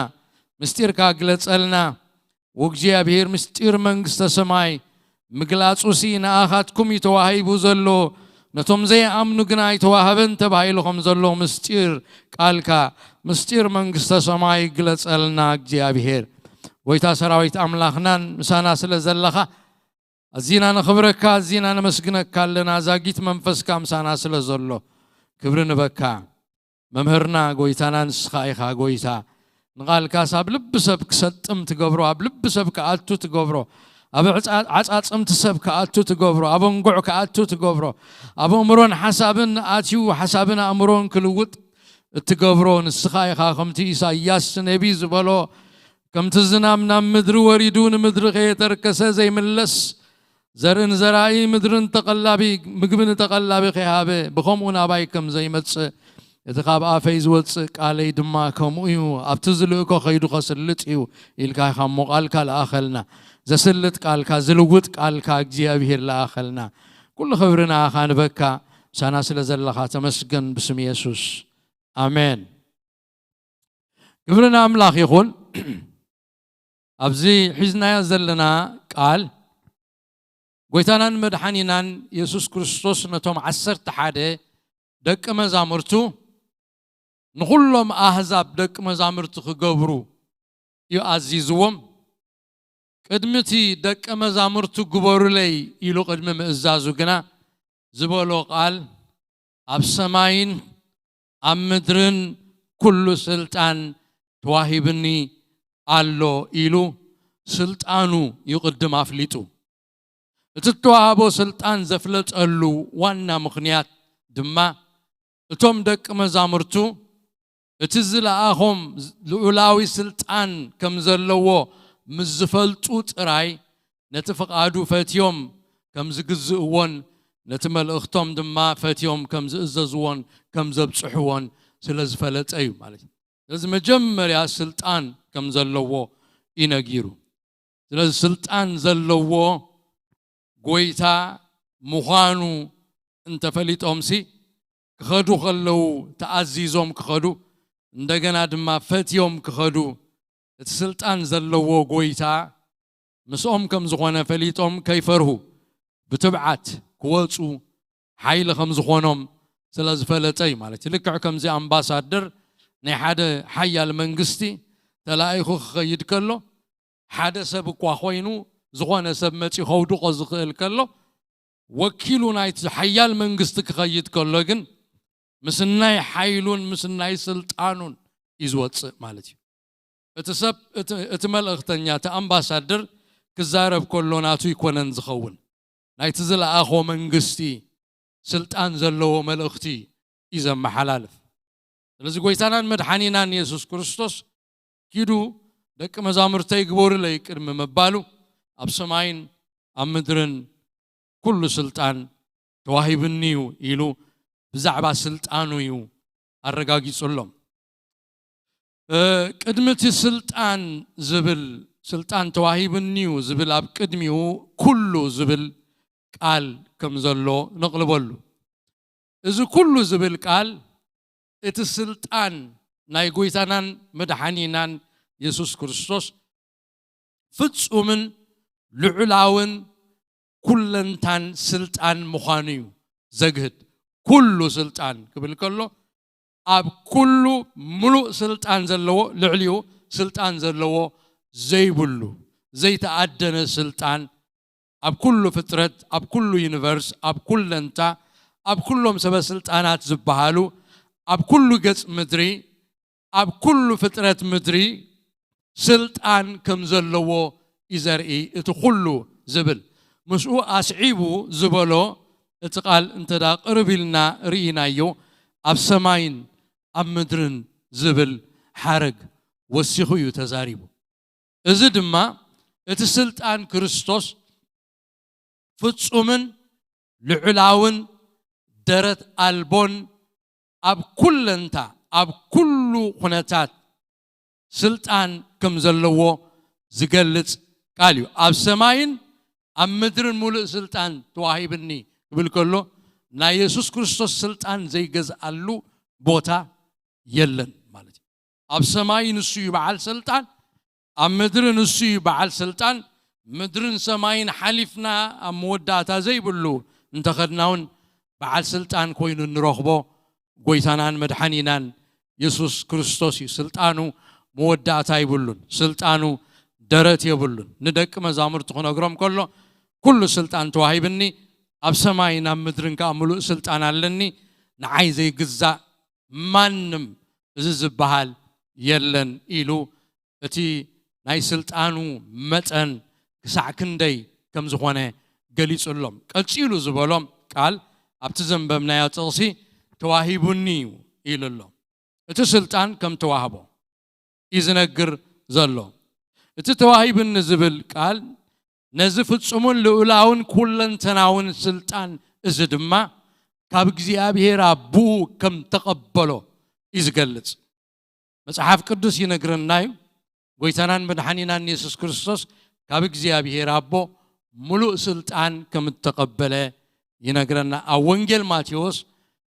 ምስጢርካ ግለጸልና። ወእግዚኣብሔር ምስጢር መንግስተ ሰማይ ምግላጹሲ ንኣኻትኩም እዩ ተዋሂቡ ዘሎ፣ ነቶም ዘይኣምኑ ግና ኣይተዋህበን ተባሂሉ ከም ዘሎ ምስጢር ቃልካ፣ ምስጢር መንግስተ ሰማይ ግለጸልና እግዚኣብሔር። ጎይታ ሰራዊት ኣምላኽናን ምሳና ስለ ዘለኻ ኣዚና ነኽብረካ፣ ኣዚና ነመስግነካ ኣለና። ዛጊት መንፈስካ ምሳና ስለ ዘሎ ክብሪ ንበካ። መምህርና ጎይታና ንስኻ ኢኻ ጎይታ። ንቓልካስ ኣብ ልቢ ሰብ ክሰጥም ትገብሮ፣ ኣብ ልቢ ሰብ ክኣቱ ትገብሮ፣ ኣብ ዕፃ- ዓፃፅምቲ ሰብ ክኣቱ ትገብሮ፣ ኣብ እንጉዕ ክኣቱ ትገብሮ፣ ኣብ ኣእምሮን ሓሳብን ኣትዩ ሓሳብን ኣእምሮን ክልውጥ እትገብሮ ንስኻ ኢኻ። ከምቲ ኢሳይያስ ነቢ ዝበሎ፣ ከምቲ ዝናም ናብ ምድሪ ወሪዱ ንምድሪ ከየተርከሰ ዘይምለስ፣ ዘርእን ዘራኢ ምድርን ተቐላቢ ምግቢ ንተቐላቢ ከይሃበ ብኸምኡ ናባይ ከም ዘይመጽእ፣ እቲ ካብ ኣፈይ ዝወጽእ ቃለይ ድማ ከምኡ እዩ፣ ኣብቲ ዝልእኮ ከይዱ ከስልጥ እዩ ኢልካ ኢኻ እሞ ቃልካ ለኣኸልና። ዘስልጥ ቃልካ፣ ዝልውጥ ቃልካ እግዚኣብሔር ለኣኸልና። ኩሉ ክብሪ ንኣኻ ንበካ፣ ምሳና ስለ ዘለኻ ተመስገን ብስም የሱስ። ኣሜን። ክብሪ ንኣምላኽ ይኹን። ኣብዚ ሒዝናዮ ዘለና ቃል ጎይታናን መድሓኒናን የሱስ ክርስቶስ ነቶም ዓሰርተ ሓደ ደቂ መዛሙርቱ ንኹሎም ኣህዛብ ደቂ መዛሙርቲ ክገብሩ እዩ ኣዚዝዎም። ቅድሚ እቲ ደቂ መዛሙርቱ ግበሩለይ ኢሉ ቅድሚ ምእዛዙ ግና ዝበሎ ቃል፣ ኣብ ሰማይን ኣብ ምድርን ኩሉ ስልጣን ተዋሂብኒ ኣሎ ኢሉ ስልጣኑ ይቕድም ኣፍሊጡ። እቲ እተዋህቦ ስልጣን ዘፍለጠሉ ዋና ምኽንያት ድማ እቶም ደቂ መዛሙርቱ እቲ ዝለኣኾም ልዑላዊ ስልጣን ከም ዘለዎ ምስ ዝፈልጡ ጥራይ ነቲ ፍቓዱ ፈትዮም ከም ዝግዝእዎን ነቲ መልእኽቶም ድማ ፈትዮም ከም ዝእዘዝዎን ከም ዘብጽሕዎን ስለ ዝፈለጠ እዩ ማለት እዩ። ስለዚ መጀመርያ ስልጣን ከም ዘለዎ እዩ ነጊሩ። ስለዚ ስልጣን ዘለዎ ጎይታ ምዃኑ እንተፈሊጦምሲ ክኸዱ ከለዉ ተኣዚዞም ክኸዱ፣ እንደገና ድማ ፈትዮም ክኸዱ እቲ ስልጣን ዘለዎ ጎይታ ምስኦም ከም ዝኾነ ፈሊጦም ከይፈርሁ ብትብዓት ክወፁ ሓይሊ ከም ዝኾኖም ስለ ዝፈለጠ እዩ ማለት እዩ። ልክዕ ከምዚ ኣምባሳደር ናይ ሓደ ሓያል መንግስቲ ተላኢኹ ክኸይድ ከሎ ሓደ ሰብ እኳ ኮይኑ ዝኾነ ሰብ መፂኡ ከውድቆ ዝኽእል ከሎ ወኪሉ ናይቲ ሓያል መንግስቲ ክኸይድ ከሎ ግን ምስ ናይ ሓይሉን ምስ ናይ ስልጣኑን እዩ ዝወፅእ ማለት እዩ። እቲ ሰብ እቲ- እቲ መልእኽተኛ እቲ ኣምባሳደር ክዛረብ ከሎ ናቱ ይኮነን ዝኸውን ናይቲ ዝለኣኾ መንግስቲ ስልጣን ዘለዎ መልእኽቲ እዩ ዘመሓላልፍ። ስለዚ ጎይታናን መድሓኒናን የሱስ ክርስቶስ ኪዱ ደቂ መዛሙርተይ ግበሩለይ ቅድሚ ምባሉ ኣብ ሰማይን ኣብ ምድርን ኩሉ ስልጣን ተዋሂብኒ እዩ ኢሉ ብዛዕባ ስልጣኑ እዩ ኣረጋጊጹሎም። ቅድሚ እቲ ስልጣን ዝብል ስልጣን ተዋሂብኒ እዩ ዝብል ኣብ ቅድሚኡ ኩሉ ዝብል ቃል ከም ዘሎ ነቕልበሉ። እዚ ኩሉ ዝብል ቃል እቲ ስልጣን ናይ ጎይታናን መድሓኒናን የሱስ ክርስቶስ ፍጹምን ልዑላውን ኩለንታን ስልጣን ምዃኑ እዩ ዘግህድ። ኩሉ ስልጣን ክብል ከሎ ኣብ ኩሉ ምሉእ ስልጣን ዘለዎ፣ ልዕሊኡ ስልጣን ዘለዎ ዘይብሉ ዘይተኣደነ ስልጣን ኣብ ኩሉ ፍጥረት፣ ኣብ ኩሉ ዩኒቨርስ፣ ኣብ ኩለንታ፣ ኣብ ኩሎም ሰበ ስልጣናት ዝበሃሉ ኣብ ኩሉ ገጽ ምድሪ ኣብ ኩሉ ፍጥረት ምድሪ ስልጣን ከም ዘለዎ እዩ ዘርኢ እቲ ኩሉ ዝብል ምስኡ ኣስዒቡ ዝበሎ እቲ ቃል እንተ ደኣ ቅርብ ኢልና ርኢናዮ ኣብ ሰማይን ኣብ ምድርን ዝብል ሓረግ ወሲኹ እዩ ተዛሪቡ። እዚ ድማ እቲ ስልጣን ክርስቶስ ፍጹምን ልዑላውን ደረት ኣልቦን ኣብ ኩለንታ ኣብ ኩሉ ኩነታት ስልጣን ከም ዘለዎ ዝገልጽ ቃል እዩ። ኣብ ሰማይን ኣብ ምድርን ሙሉእ ስልጣን ተዋሂብኒ ክብል ከሎ ናይ የሱስ ክርስቶስ ስልጣን ዘይገዝኣሉ ቦታ የለን ማለት እዩ። ኣብ ሰማይ ንሱ እዩ በዓል ስልጣን፣ ኣብ ምድሪ ንሱ እዩ በዓል ስልጣን። ምድርን ሰማይን ሓሊፍና ኣብ መወዳእታ ዘይብሉ እንተኸድና እውን በዓል ስልጣን ኮይኑ እንረኽቦ ጎይታናን መድሓኒናን የሱስ ክርስቶስ እዩ። ስልጣኑ መወዳእታ ይብሉን። ስልጣኑ ደረት የብሉን። ንደቂ መዛሙርቱ ክነግሮም ከሎ ኩሉ ስልጣን ተዋሂብኒ፣ ኣብ ሰማይን ኣብ ምድርን ከዓ ምሉእ ስልጣን ኣለኒ፣ ንዓይ ዘይግዛእ ማንም እዚ ዝበሃል የለን ኢሉ እቲ ናይ ስልጣኑ መጠን ክሳዕ ክንደይ ከም ዝኾነ ገሊጹሎም። ቀጺሉ ዝበሎም ቃል ኣብቲ ዘንበብናዮ ጥቕሲ ተዋሂቡኒ እዩ ኢሉ ኣሎ። እቲ ስልጣን ከም ተዋህቦ እዩ ዝነግር ዘሎ። እቲ ተዋሂቡኒ ዝብል ቃል ነዚ ፍጹምን ልዑላውን ኩለንተናውን ስልጣን እዚ ድማ ካብ እግዚኣብሔር ኣቦኡ ከም ተቐበሎ እዩ ዝገልጽ። መጽሓፍ ቅዱስ ይነግረና እዩ። ጎይታናን መድሓኒናን የሱስ ክርስቶስ ካብ እግዚኣብሔር ኣቦ ምሉእ ስልጣን ከም እተቐበለ ይነግረና። ኣብ ወንጌል ማቴዎስ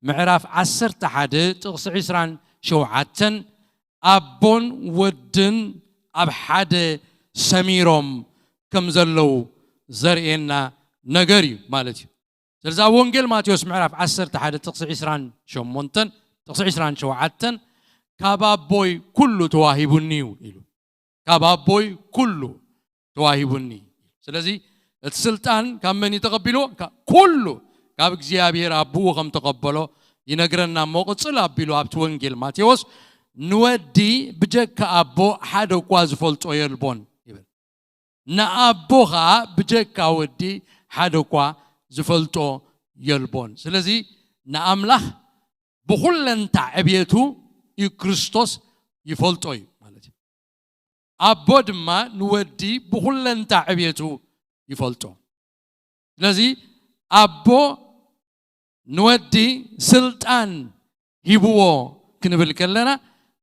ምዕራፍ ዓሰርተ ሓደ ጥቕሲ ዕስራን ሸውዓተን ኣቦን ወድን ኣብ ሓደ ሰሚሮም ከም ዘለዉ ዘርእየና ነገር እዩ ማለት እዩ። ስለዚ ኣብ ወንጌል ማቴዎስ ምዕራፍ ዓሰርተ ሓደ ጥቕሲ ዕስራን ሸሞንተን ጥቕሲ ዕስራን ሸውዓተን ካብ ኣቦይ ኩሉ ተዋሂቡኒ እዩ ኢሉ። ካብ ኣቦይ ኩሉ ተዋሂቡኒ። ስለዚ እቲ ስልጣን ካብ መን እዩ ተቐቢልዎ? ካብ ኩሉ ካብ እግዚኣብሔር ኣቦኡ ከም ተቐበሎ ይነግረና እሞ ቅጽል ኣቢሉ ኣብቲ ወንጌል ማቴዎስ ንወዲ ብጀካ ኣቦ ሓደ እኳ ዝፈልጦ የልቦን ይብል። ንኣቦ ኸኣ ብጀካ ወዲ ሓደ እኳ ዝፈልጦ የልቦን። ስለዚ ንኣምላኽ ብኹለንታ ዕብየቱ እዩ ክርስቶስ ይፈልጦ እዩ ማለት እዩ። ኣቦ ድማ ንወዲ ብኹለንታ ዕብየቱ ይፈልጦ። ስለዚ ኣቦ ንወዲ ስልጣን ሂብዎ ክንብል ከለና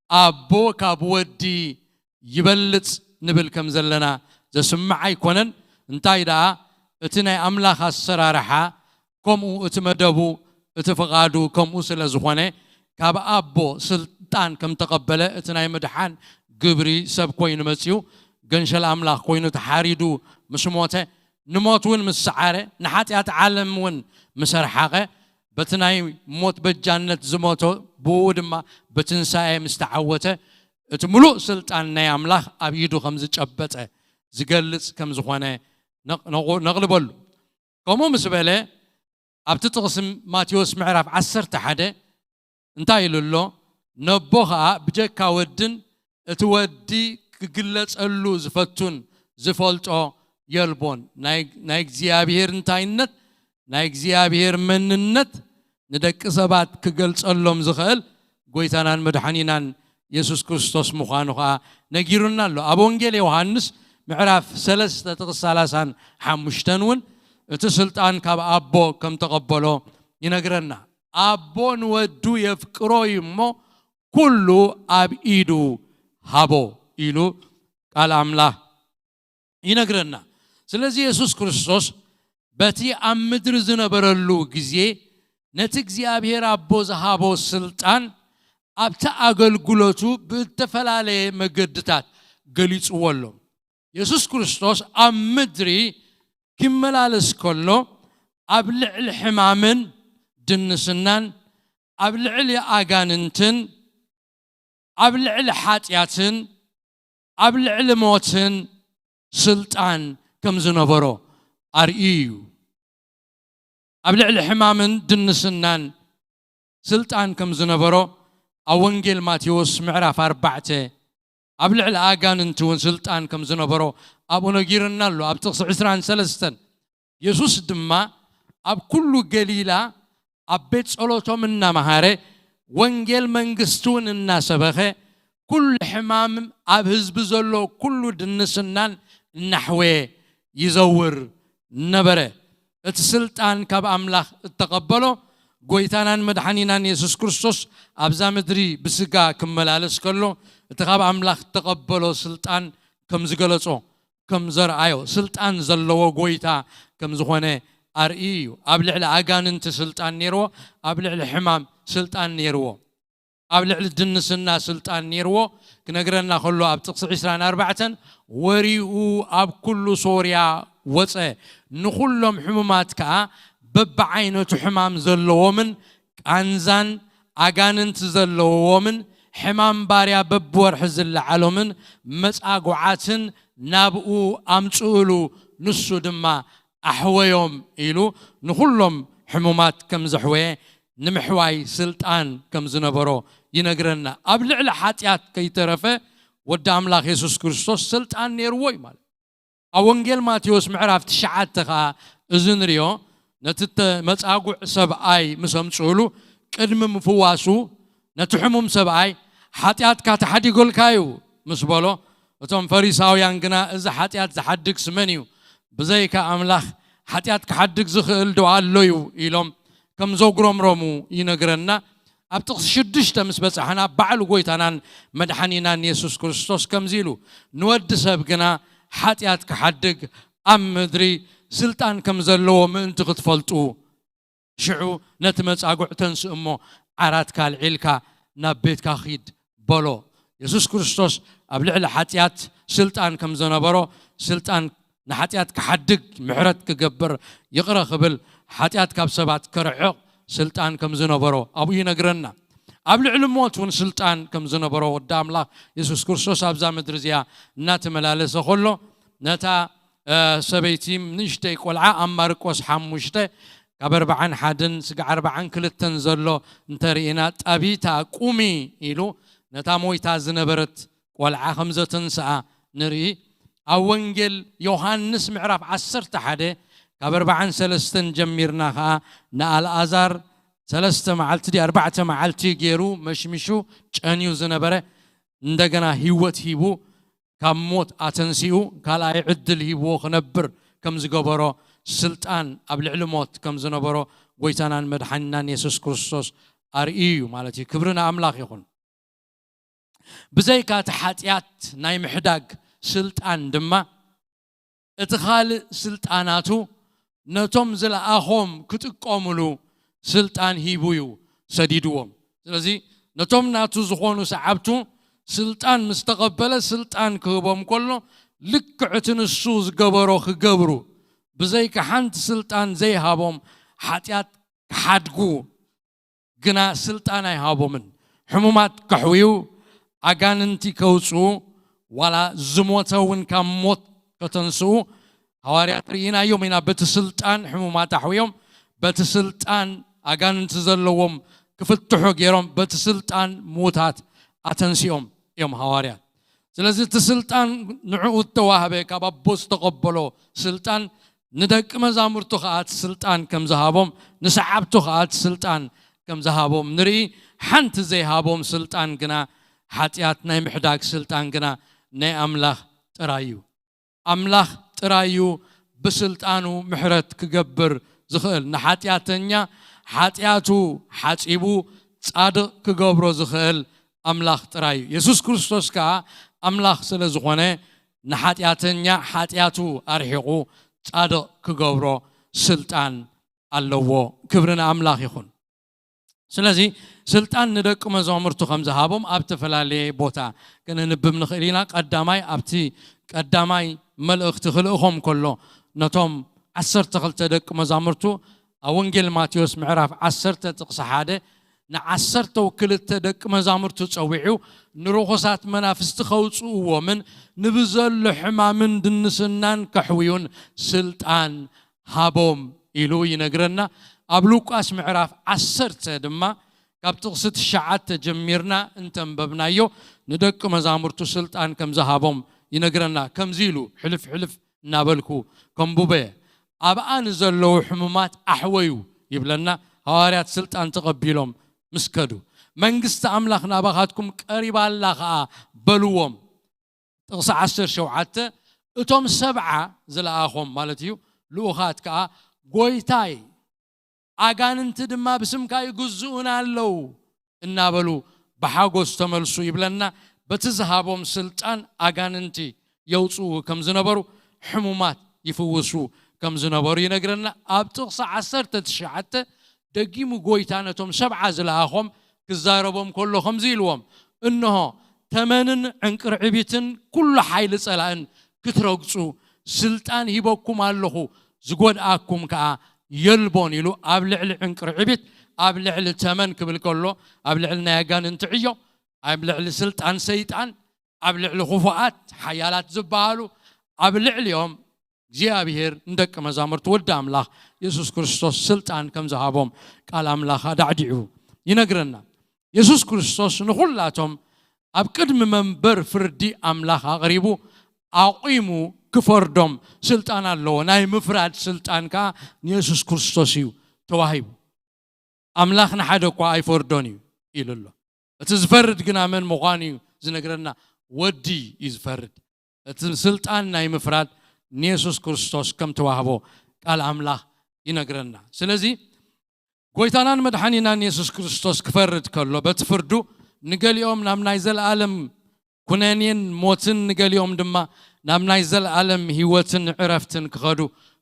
ኣቦ ካብ ወዲ ይበልጽ ንብል ከም ዘለና ዘስምዕ ኣይኮነን። እንታይ ደኣ እቲ ናይ ኣምላኽ ኣሰራርሓ ከምኡ እቲ መደቡ እቲ ፍቓዱ ከምኡ ስለ ዝኾነ ካብ ኣቦ ስልጣን ከም ተቐበለ እቲ ናይ ምድሓን ግብሪ ሰብ ኮይኑ መጺኡ ገንሸል ኣምላኽ ኮይኑ ተሓሪዱ ምስ ሞተ ንሞት እውን ምስ ሰዓረ ንሓጢኣት ዓለም እውን ምስ ኣርሓቐ በቲ ናይ ሞት በጃነት ዝሞቶ ብኡ ድማ ብትንሳኤ ምስ ተዓወተ እቲ ምሉእ ስልጣን ናይ ኣምላኽ ኣብ ኢዱ ከም ዝጨበጠ ዝገልጽ ከም ዝኾነ ነቕ- ነቑ- ነቕልበሉ። ከምኡ ምስ በለ ኣብቲ ጥቕሲ ማቴዎስ ምዕራፍ ዓሰርተ ሓደ እንታይ ኢሉ ኣሎ? ነቦ ኸኣ ብጀካ ወድን እቲ ወዲ ክግለጸሉ ዝፈቱን ዝፈልጦ የልቦን። ናይ እግዚኣብሔር እንታይነት ናይ እግዚኣብሔር መንነት ንደቂ ሰባት ክገልጸሎም ዝኽእል ጎይታናን መድሓኒናን የሱስ ክርስቶስ ምዃኑ ኸኣ ነጊሩና ኣሎ። ኣብ ወንጌል ዮሃንስ ምዕራፍ ሰለስተ ጥቕሲ ሰላሳን ሓሙሽተን እውን እቲ ስልጣን ካብ ኣቦ ከም ተቐበሎ ይነግረና። ኣቦ ንወዱ የፍቅሮ እዩ እሞ ኩሉ ኣብ ኢዱ ሃቦ ኢሉ ቃል ኣምላኽ ይነግረና። ስለዚ የሱስ ክርስቶስ በቲ ኣብ ምድሪ ዝነበረሉ ግዜ ነቲ እግዚኣብሔር ኣቦ ዝሃቦ ስልጣን ኣብቲ ኣገልግሎቱ ብእተፈላለየ መገድታት ገሊጽዎ ኣሎ። የሱስ ክርስቶስ ኣብ ምድሪ ኪመላለስ ከሎ ኣብ ልዕሊ ሕማምን ድንስናን ኣብ ልዕሊ ኣጋንንትን ኣብ ልዕሊ ሓጢኣትን ኣብ ልዕሊ ሞትን ስልጣን ከም ዝነበሮ ኣርእዩ እዩ። ኣብ ልዕሊ ሕማምን ድንስናን ስልጣን ከም ዝነበሮ ኣብ ወንጌል ማቴዎስ ምዕራፍ ኣርባዕተ ኣብ ልዕሊ ኣጋንንቲ እውን ስልጣን ከም ዝነበሮ ኣብኡ ነጊርና ኣሎ ኣብ ጥቕሲ ዕስራን ሰለስተን። የሱስ ድማ ኣብ ኩሉ ገሊላ ኣብ ቤት ጸሎቶም እናመሃረ ወንጌል መንግስቲ እውን እናሰበኸ ኩሉ ሕማም ኣብ ህዝቢ ዘሎ ኩሉ ድንስናን እናሕወየ ይዘውር ነበረ። እቲ ስልጣን ካብ ኣምላኽ እተቐበሎ ጎይታናን መድሓኒናን የሱስ ክርስቶስ ኣብዛ ምድሪ ብስጋ ክመላለስ ከሎ እቲ ካብ ኣምላኽ እተቐበሎ ስልጣን ከም ዝገለጾ ከም ዘርኣዮ ስልጣን ዘለዎ ጎይታ ከም ዝኾነ ኣርእዩ እዩ። ኣብ ልዕሊ ኣጋንንቲ ስልጣን ነይርዎ፣ ኣብ ልዕሊ ሕማም ስልጣን ነይርዎ፣ ኣብ ልዕሊ ድንስና ስልጣን ነይርዎ ክነግረና ከሎ ኣብ ጥቕሲ ዕስራን ኣርባዕተን ወሪኡ ኣብ ኩሉ ሶርያ ወፀ፣ ንኹሎም ሕሙማት ከዓ በብዓይነቱ ሕማም ዘለዎምን ቃንዛን ኣጋንንቲ ዘለዎምን ሕማም ባርያ በብወርሒ ዝለዓሎምን መጻጉዓትን ናብኡ ኣምጽእሉ፣ ንሱ ድማ ኣሕወዮም ኢሉ ንኹሎም ሕሙማት ከም ዘሕወየ ንምሕዋይ ስልጣን ከም ዝነበሮ ይነግረና። ኣብ ልዕሊ ሓጢኣት ከይተረፈ ወዲ ኣምላኽ የሱስ ክርስቶስ ስልጣን ነይርዎ እዩ ማለት። ኣብ ወንጌል ማቴዎስ ምዕራፍ ትሽዓተ ኸኣ እዚ ንሪኦ፣ ነቲ መጻጉዕ ሰብኣይ ምስ ኣምጽኡሉ ቅድሚ ምፍዋሱ ነቲ ሕሙም ሰብኣይ ሓጢኣትካ ተሓዲጎልካ እዩ ምስ በሎ፣ እቶም ፈሪሳውያን ግና እዚ ሓጢኣት ዝሓድግስ መን እዩ? ብዘይካ ኣምላኽ ሓጢኣት ክሓድግ ዝኽእል ዶ ኣሎ እዩ? ኢሎም ከም ዘጉረምረሙ ይነግረና። ኣብ ጥቕሲ ሽዱሽተ ምስ በጻሕና ባዕሉ ጎይታናን መድሓኒናን የሱስ ክርስቶስ ከምዚ ኢሉ፣ ንወዲ ሰብ ግና ሓጢኣት ክሓድግ ኣብ ምድሪ ስልጣን ከም ዘለዎ ምእንቲ ክትፈልጡ፣ ሽዑ ነቲ መጻጉዕ ተንስእ እሞ ዓራትካ ኣልዒልካ ናብ ቤትካ ኺድ በሎ። የሱስ ክርስቶስ ኣብ ልዕሊ ሓጢኣት ስልጣን ከም ዘነበሮ፣ ስልጣን ንሓጢኣት ክሓድግ፣ ምሕረት ክገብር፣ ይቕረ ክብል፣ ሓጢኣት ካብ ሰባት ከርዕቕ ስልጣን ከም ዝነበሮ ኣብኡ ይነግረና። ኣብ ልዕሊ ሞት እውን ስልጣን ከም ዝነበሮ ወዲ ኣምላኽ የሱስ ክርስቶስ ኣብዛ ምድሪ እዚኣ እናተመላለሰ ከሎ ነታ ሰበይቲ ንእሽተይ ቆልዓ ኣብ ማርቆስ ሓሙሽተ ካብ ኣርባዓን ሓደን ስጋዕ ኣርባዓን ክልተን ዘሎ እንተርኢና፣ ጣቢታ ቁሚ ኢሉ ነታ ሞይታ ዝነበረት ቆልዓ ከም ዘተንስኣ ንርኢ። ኣብ ወንጌል ዮሃንስ ምዕራፍ ዓሰርተ ሓደ ካብ ኣርባዓን ሰለስተን ጀሚርና ኸኣ ንኣልኣዛር ሰለስተ መዓልቲ ድዩ ኣርባዕተ መዓልቲ ገይሩ መሽሚሹ ጨንዩ ዝነበረ እንደገና ህይወት ሂቡ ካብ ሞት ኣተንሲኡ ካልኣይ ዕድል ሂብዎ ክነብር ከም ዝገበሮ ስልጣን ኣብ ልዕሊ ሞት ከም ዝነበሮ ጎይታናን መድሓኒናን የሱስ ክርስቶስ ኣርእዩ እዩ ማለት እዩ። ክብሪ ንኣምላኽ ይኹን። ብዘይካ እቲ ሓጢኣት ናይ ምሕዳግ ስልጣን ድማ እቲ ካልእ ስልጣናቱ ነቶም ዝለኣኾም ክጥቀሙሉ ስልጣን ሂቡ እዩ ሰዲድዎም። ስለዚ ነቶም ናቱ ዝኾኑ ሰዓብቱ ስልጣን ምስ ተቐበለ ስልጣን ክህቦም ከሎ ልክዕ እቲ ንሱ ዝገበሮ ክገብሩ ብዘይካ ሓንቲ ስልጣን ዘይሃቦም ሓጢኣት ክሓድጉ ግና ስልጣን ኣይሃቦምን። ሕሙማት ከሕውዩ፣ ኣጋንንቲ ከውፅኡ፣ ዋላ ዝሞተ እውን ካብ ሞት ከተንስኡ ሃዋርያት ርኢናዮም ኢና። በቲ ስልጣን ሕሙማት ኣሕውዮም፣ በቲ ስልጣን ኣጋንንቲ ዘለዎም ክፍትሑ ገይሮም፣ በቲ ስልጣን ምዉታት ኣተንሲኦም እዮም ሃዋርያት። ስለዚ እቲ ስልጣን ንዕኡ ዝተዋህበ ካብ ኣቦ ዝተቐበሎ ስልጣን ንደቂ መዛሙርቱ ኸኣ እቲ ስልጣን ከም ዝሃቦም፣ ንሰዓብቱ ኸኣ እቲ ስልጣን ከም ዝሃቦም ንርኢ። ሓንቲ ዘይሃቦም ስልጣን ግና ሓጢኣት ናይ ምሕዳግ ስልጣን ግና ናይ ኣምላኽ ጥራይ እዩ። ኣምላኽ ጥራይ እዩ ብስልጣኑ ምሕረት ክገብር ዝኽእል። ንሓጢኣተኛ ሓጢኣቱ ሓጺቡ ጻድቕ ክገብሮ ዝኽእል ኣምላኽ ጥራይ እዩ። የሱስ ክርስቶስ ከኣ ኣምላኽ ስለ ዝኾነ ንሓጢኣተኛ ሓጢኣቱ ኣርሒቑ ጻድቕ ክገብሮ ስልጣን ኣለዎ። ክብሪ ንኣምላኽ ይኹን። ስለዚ ስልጣን ንደቂ መዛሙርቱ ከም ዝሃቦም ኣብ ዝተፈላለየ ቦታ ከነንብብ ንኽእል ኢና። ቀዳማይ ኣብቲ ቀዳማይ መልእኽቲ ክልእኾም ከሎ ነቶም ዓሰርተ ክልተ ደቂ መዛሙርቱ ኣብ ወንጌል ማቴዎስ ምዕራፍ ዓሰርተ ጥቕሲ ሓደ ንዓሰርተው ክልተ ደቂ መዛሙርቱ ጸዊዑ ንርኹሳት መናፍስቲ ከውጽእዎምን ንብዘሎ ሕማምን ድንስናን ከሕውዩን ስልጣን ሃቦም ኢሉ ይነግረና። ኣብ ሉቃስ ምዕራፍ ዓሰርተ ድማ ካብ ጥቕሲ ትሽዓተ ጀሚርና እንተንበብናዮ ንደቂ መዛሙርቱ ስልጣን ከም ዝሃቦም ይነግረና። ከምዚ ኢሉ ሕልፍ ሕልፍ እናበልኩ ከንብቦ እየ። ኣብኣ ንዘለዉ ሕሙማት ኣሕወዩ ይብለና። ሃዋርያት ስልጣን ተቐቢሎም ምስ ከዱ፣ መንግስቲ ኣምላኽ ናባኻትኩም ቀሪባ ኣላ ኸኣ በልዎም። ጥቕሲ ዓሰርተ ሸውዓተ እቶም ሰብዓ ዝለኣኾም ማለት እዩ፣ ልኡኻት ከኣ፣ ጎይታይ፣ ኣጋንንቲ ድማ ብስምካ ይግዝኡና ኣለዉ እናበሉ ብሓጎስ ተመልሱ ይብለና። በቲ ዝሃቦም ስልጣን ኣጋንንቲ የውፅኡ ከም ዝነበሩ፣ ሕሙማት ይፍውሱ ከም ዝነበሩ ይነግረና። ኣብ ጥቕሲ ዓሰርተ ትሽዓተ ደጊሙ ጎይታ ነቶም ሰብዓ ዝለኣኾም ክዛረቦም ከሎ ከምዚ ኢልዎም፣ እንሆ ተመንን ዕንቅርዕቢትን ኩሉ ሓይሊ ጸላእን ክትረግጹ ስልጣን ሂበኩም ኣለኹ፣ ዝጎድኣኩም ከኣ የልቦን ኢሉ ኣብ ልዕሊ ዕንቅርዕቢት፣ ኣብ ልዕሊ ተመን ክብል ከሎ ኣብ ልዕሊ ናይ ኣጋንንቲ ዕዮ፣ ኣብ ልዕሊ ስልጣን ሰይጣን፣ ኣብ ልዕሊ ክፉኣት ሓያላት ዝበሃሉ ኣብ ልዕሊኦም እግዚኣብሔር ንደቂ መዛሙርቲ ወዲ ኣምላኽ የሱስ ክርስቶስ ስልጣን ከም ዝሃቦም ቃል ኣምላኽ ኣዳዕዲዑ ይነግረና። የሱስ ክርስቶስ ንኹላቶም ኣብ ቅድሚ መንበር ፍርዲ ኣምላኽ ኣቕሪቡ ኣቑሙ ክፈርዶም ስልጣን ኣለዎ። ናይ ምፍራድ ስልጣን ከኣ ንየሱስ ክርስቶስ እዩ ተዋሂቡ። ኣምላኽ ንሓደ እኳ ኣይፈርዶን እዩ ኢሉ ኣሎ። እቲ ዝፈርድ ግና መን ምዃኑ እዩ ዝነግረና። ወዲ እዩ ዝፈርድ። እቲ ስልጣን ናይ ምፍራድ ንየሱስ ክርስቶስ ከም ተዋህቦ ቃል ኣምላኽ ይነግረና። ስለዚ ጎይታናን መድሓኒናን የሱስ ክርስቶስ ክፈርድ ከሎ በቲ ፍርዱ ንገሊኦም ናብ ናይ ዘለኣለም ኩነኔን ሞትን ንገሊኦም ድማ ናብ ናይ ዘለኣለም ህይወትን ዕረፍትን ክኸዱ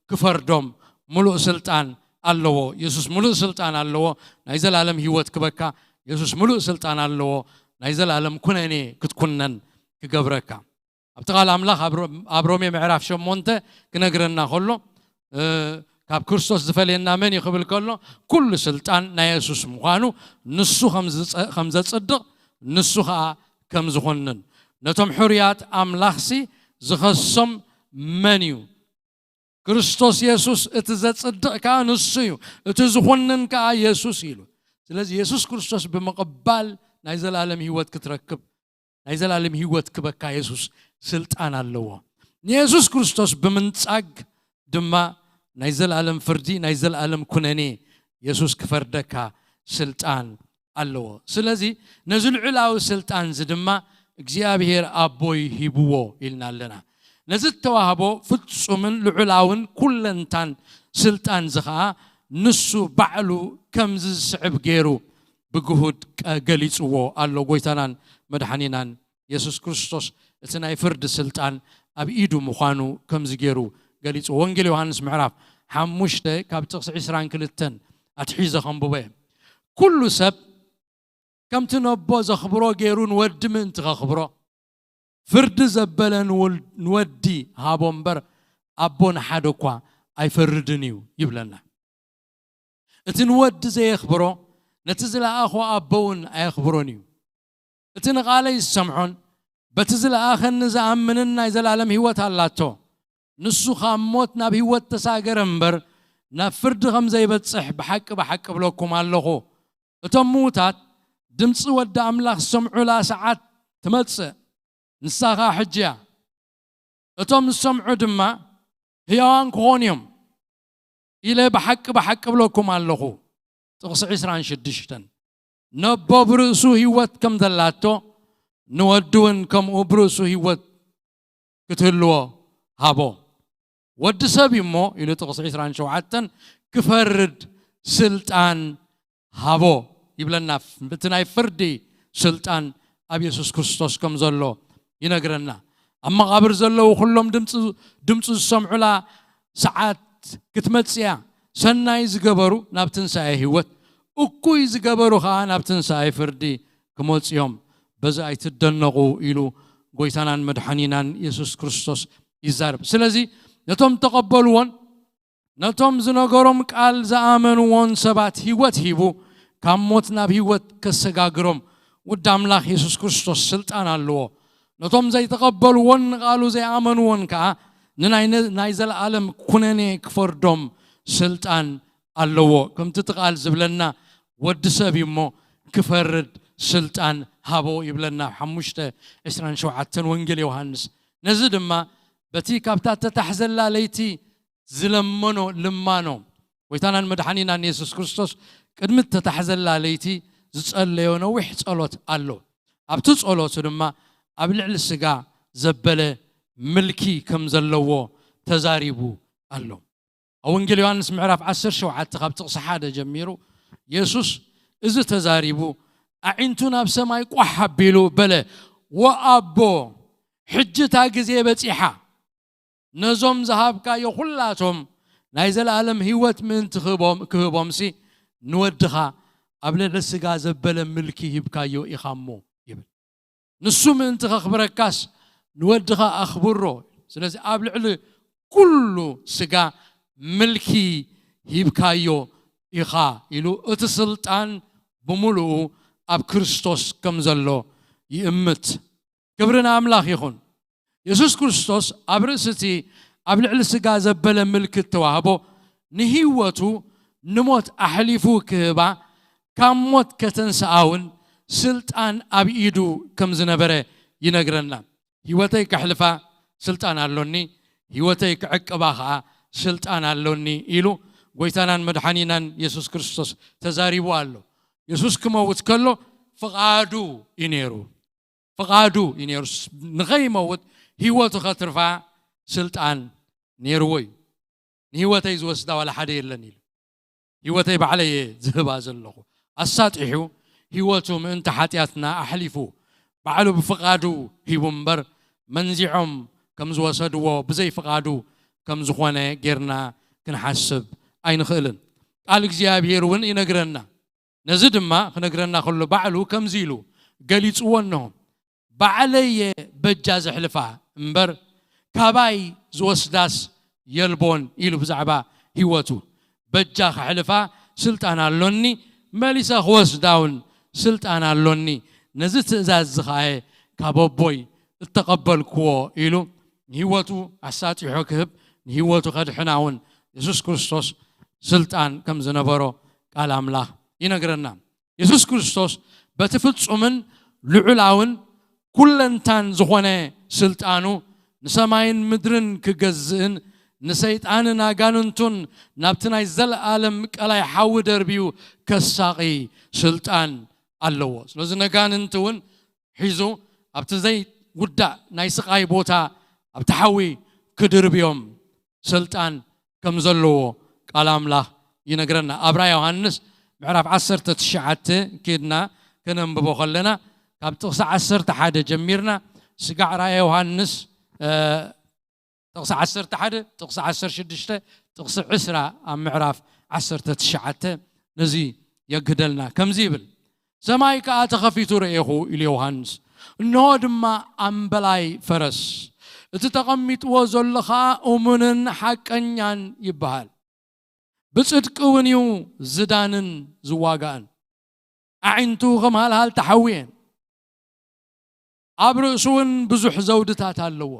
ክፈርዶም ምሉእ ስልጣን ኣለዎ። የሱስ ምሉእ ስልጣን ኣለዎ ናይ ዘለኣለም ህይወት ክበካ። የሱስ ምሉእ ስልጣን ኣለዎ ናይ ዘለኣለም ኩነኔ ክትኩነን ክገብረካ። ኣብቲ ቃል ኣምላኽ ኣብ ሮ- ኣብ ሮሜ ምዕራፍ ሸሞንተ ክነግረና ከሎ እ፣ ካብ ክርስቶስ ዝፈልየና መን እዩ ክብል ከሎ ኩሉ ስልጣን ናይ የሱስ ምዃኑ ንሱ ከም ዝጸ- ከም ዘጽድቕ ንሱ ኸኣ ከም ዝኾንን ነቶም ሕሩያት ኣምላኽሲ ዝኸሶም መን እዩ? ክርስቶስ የሱስ እቲ ዘጽድቕ ከኣ ንሱ እዩ፣ እቲ ዝኾንን ከኣ የሱስ ኢሉ። ስለዚ የሱስ ክርስቶስ ብምቕባል ናይ ዘለኣለም ህይወት ክትረክብ ናይ ዘለኣለም ህይወት ክበካ የሱስ ስልጣን ኣለዎ። ንየሱስ ክርስቶስ ብምንጻግ ድማ ናይ ዘለኣለም ፍርዲ ናይ ዘለኣለም ኩነኔ የሱስ ክፈርደካ ስልጣን ኣለዎ። ስለዚ ነዚ ልዑላዊ ስልጣን እዚ ድማ እግዚኣብሔር ኣቦይ ሂብዎ ኢልና ኣለና። ነዚ እተዋህቦ ፍጹምን ልዑላውን ኩለንታን ስልጣን እዚ ኸኣ ንሱ ባዕሉ ከምዚ ዝስዕብ ገይሩ ብግሁድ ቀ- ገሊጽዎ ኣሎ። ጎይታናን መድሓኒናን የሱስ ክርስቶስ እቲ ናይ ፍርዲ ስልጣን ኣብ ኢዱ ምዃኑ ከምዚ ገይሩ ገሊጽዎ። ወንጌል ዮሃንስ ምዕራፍ ሓሙሽተ ካብ ጥቕሲ ዕስራን ክልተን ኣትሒዘ ከንብቦ እየ። ኩሉ ሰብ ከምቲ ነቦ ዘኽብሮ ገይሩ ንወዲ ምእንቲ ከኽብሮ ፍርዲ ዘበለ ንውል- ንወዲ ሃቦ እምበር ኣቦ ንሓደ እኳ ኣይፈርድን እዩ ይብለና። እቲ ንወዲ ዘየኽብሮ ነቲ ዝለኣኾ ኣቦ እውን ኣየኽብሮን እዩ። እቲ ንቓለይ ዝሰምዖን በቲ ዝለኣኸኒ ዝኣምንን ናይ ዘለኣለም ህይወት ኣላቶ። ንሱ ካብ ሞት ናብ ህይወት ተሳገረ እምበር ናብ ፍርዲ ከም ዘይበጽሕ ብሓቂ ብሓቂ እብለኩም ኣለኹ። እቶም ምዉታት ድምፂ ወዲ ኣምላኽ ዝሰምዑላ ሰዓት ትመጽእ፣ ንሳ ኸኣ ሕጂ እያ። እቶም ዝሰምዑ ድማ ህያዋን ክኾኑ እዮም ኢለ ብሓቂ ብሓቂ እብለኩም ኣለኹ። ጥቕሲ ዕስራን ሽዱሽተን ነቦ ብርእሱ ህይወት ከም ዘላቶ ንወዲ እውን ከምኡ ብርእሱ ህይወት ክትህልዎ ሃቦ። ወዲ ሰብ እዩ እሞ ኢሉ ጥቕሲ ዕስራን ሸውዓተን ክፈርድ ስልጣን ሃቦ ይብለና። እቲ ናይ ፍርዲ ስልጣን ኣብ የሱስ ክርስቶስ ከም ዘሎ ይነግረና። ኣብ መቓብር ዘለዉ ኩሎም ድምፂ ድምፁ ዝሰምዑላ ሰዓት ክትመፅእ እያ። ሰናይ ዝገበሩ ናብ ትንሳኤ ህይወት፣ እኩይ ዝገበሩ ከዓ ናብ ትንሳኤ ፍርዲ ክመፁ እዮም። በዚ ኣይትደነቑ ኢሉ ጎይታናን መድሓኒናን የሱስ ክርስቶስ ይዛረብ። ስለዚ ነቶም ተቐበልዎን ነቶም ዝነገሮም ቃል ዝኣመንዎን ሰባት ህይወት ሂቡ ካብ ሞት ናብ ህይወት ከሰጋግሮም ውድ ኣምላኽ የሱስ ክርስቶስ ስልጣን ኣለዎ። ነቶም ዘይተቐበልዎን ንቓሉ ዘይኣመንዎን ከዓ ንናይ ናይ ዘለኣለም ኩነኔ ክፈርዶም ስልጣን ኣለዎ። ከምቲ እቲ ቃል ዝብለና ወዲ ሰብ እዩ እሞ ክፈርድ ስልጣን ሃቦ ይብለና። ሓሙሽተ ዕስራን ሸውዓተን ወንጌል ዮሃንስ። ነዚ ድማ በቲ ካብታ ተታሕዘላ ለይቲ ዝለመኖ ልማኖ ጎይታናን መድሓኒናን የሱስ ክርስቶስ ቅድሚ ተታሕዘላ ለይቲ ዝጸለዮ ነዊሕ ጸሎት ኣሎ። ኣብቲ ጸሎቱ ድማ ኣብ ልዕሊ ስጋ ዘበለ ምልኪ ከም ዘለዎ ተዛሪቡ ኣሎ። ኣብ ወንጌል ዮሃንስ ምዕራፍ ዓሰርተ ሸውዓተ ካብ ጥቕሲ ሓደ ጀሚሩ የሱስ እዚ ተዛሪቡ ኣዒንቱ ናብ ሰማይ ቋሕ ኣቢሉ በለ፣ ወኣቦ ሕጂ እታ ግዜ በጺሓ፣ ነዞም ዝሃብካዮ ኩላቶም ናይ ዘለኣለም ህይወት ምእንቲ ክህቦም ክህቦምሲ ንወድኻ ኣብ ልዕሊ ስጋ ዘበለ ምልኪ ሂብካዮ ኢኻ እሞ ይብል። ንሱ ምእንቲ ከኽብረካስ ንወድኻ ኣኽብሮ። ስለዚ ኣብ ልዕሊ ኩሉ ስጋ ምልኪ ሂብካዮ ኢኻ ኢሉ እቲ ስልጣን ብምሉኡ ኣብ ክርስቶስ ከም ዘሎ ይእምት። ክብሪ ንኣምላኽ ይኹን። የሱስ ክርስቶስ ኣብ ርእሲ እቲ ኣብ ልዕሊ ስጋ ዘበለ ምልክት ተዋህቦ፣ ንህይወቱ ንሞት ኣሕሊፉ ክህባ፣ ካብ ሞት ከተንስኣ እውን ስልጣን ኣብ ኢዱ ከም ዝነበረ ይነግረና። ህይወተይ ከሕልፋ ስልጣን ኣሎኒ፣ ህይወተይ ክዕቅባ ኸዓ ስልጣን ኣሎኒ ኢሉ ጎይታናን መድሓኒናን የሱስ ክርስቶስ ተዛሪቡ ኣሎ። የሱስ ክመውት ከሎ ፍቓዱ እዩ ነይሩ። ፍቓዱ እዩ ነይሩ። ንኸይመውት ህይወቱ ኸትርፋ ስልጣን ነይርዎ እዩ። ንህይወተይ ዝወስዳ ዋላ ሓደ የለን ኢሉ። ህይወተይ ባዕለይ እየ ዝህባ ዘለኹ። ኣሳጢሑ ህይወቱ ምእንቲ ሓጢኣትና ኣሕሊፉ ባዕሉ ብፍቓዱ ሂቡ እምበር፣ መንዚዖም ከም ዝወሰድዎ ብዘይ ፍቓዱ ከም ዝኾነ ጌርና ክንሓስብ ኣይንኽእልን። ቃል እግዚኣብሔር እውን ይነግረና። ነዚ ድማ ክነግረና ከሎ ባዕሉ ከምዚ ኢሉ ገሊጽዎ፣ እንሆ ባዕለየ በጃ ዘሕልፋ እምበር፣ ካባይ ዝወስዳስ የልቦን ኢሉ ብዛዕባ ህይወቱ። በጃ ከሕልፋ ስልጣን ኣሎኒ፣ መሊሰ ክወስዳ እውን ስልጣን ኣሎኒ። ነዚ ትእዛዝ እዚ ኸኣ ካብ ኣቦይ እተቐበልክዎ ኢሉ ንህይወቱ ኣሳጢሖ ክህብ፣ ንህይወቱ ከድሕና እውን የሱስ ክርስቶስ ስልጣን ከም ዝነበሮ ቃል ኣምላኽ ይነግረና። የሱስ ክርስቶስ በቲ ፍጹምን ልዑላውን ኩለንታን ዝኾነ ስልጣኑ ንሰማይን ምድርን ክገዝእን ንሰይጣንን ኣጋንንቱን ናብቲ ናይ ዘለኣለም ቀላይ ሓዊ ደርብዩ ከሳቒ ስልጣን ኣለዎ። ስለዚ ነጋንንቲ እውን ሒዙ ኣብቲ ዘይውዳእ ናይ ስቓይ ቦታ ኣብቲ ሓዊ ክድርብዮም ስልጣን ከም ዘለዎ ቃል ኣምላኽ ይነግረና። ኣብ ራእይ ዮሃንስ ምዕራፍ ዓሰርተ ትሽዓተ ኬድና ከነንብቦ ከለና፣ ካብ ጥቕሲ ዓሰርተ ሓደ ጀሚርና፣ ስጋዕ ራእይ ዮሃንስ፣ እ፣ ጥቕሲ ዓሰርተ ሓደ፣ ጥቕሲ ዓሰርተ ሽዱሽተ፣ ጥቕሲ ዕስራ ኣብ ምዕራፍ ዓሰርተ ትሽዓተ ነዚ የግህደልና። ከምዚ ይብል፣ ሰማይ ከኣ ተኸፊቱ ረኤኹ ኢሉ ዮሃንስ። እንሆ ድማ ኣምበላይ ፈረስ፣ እቲ ተቐሚጥዎ ዘሎ ኸኣ እሙንን ሓቀኛን ይበሃል። ብጽድቂ እውን እዩ ዝዳንን ዝዋጋእን። ኣዒንቱ ከም ሃልሃልቲ ሓዊ እየን። ኣብ ርእሱ እውን ብዙሕ ዘውድታት ኣለዎ።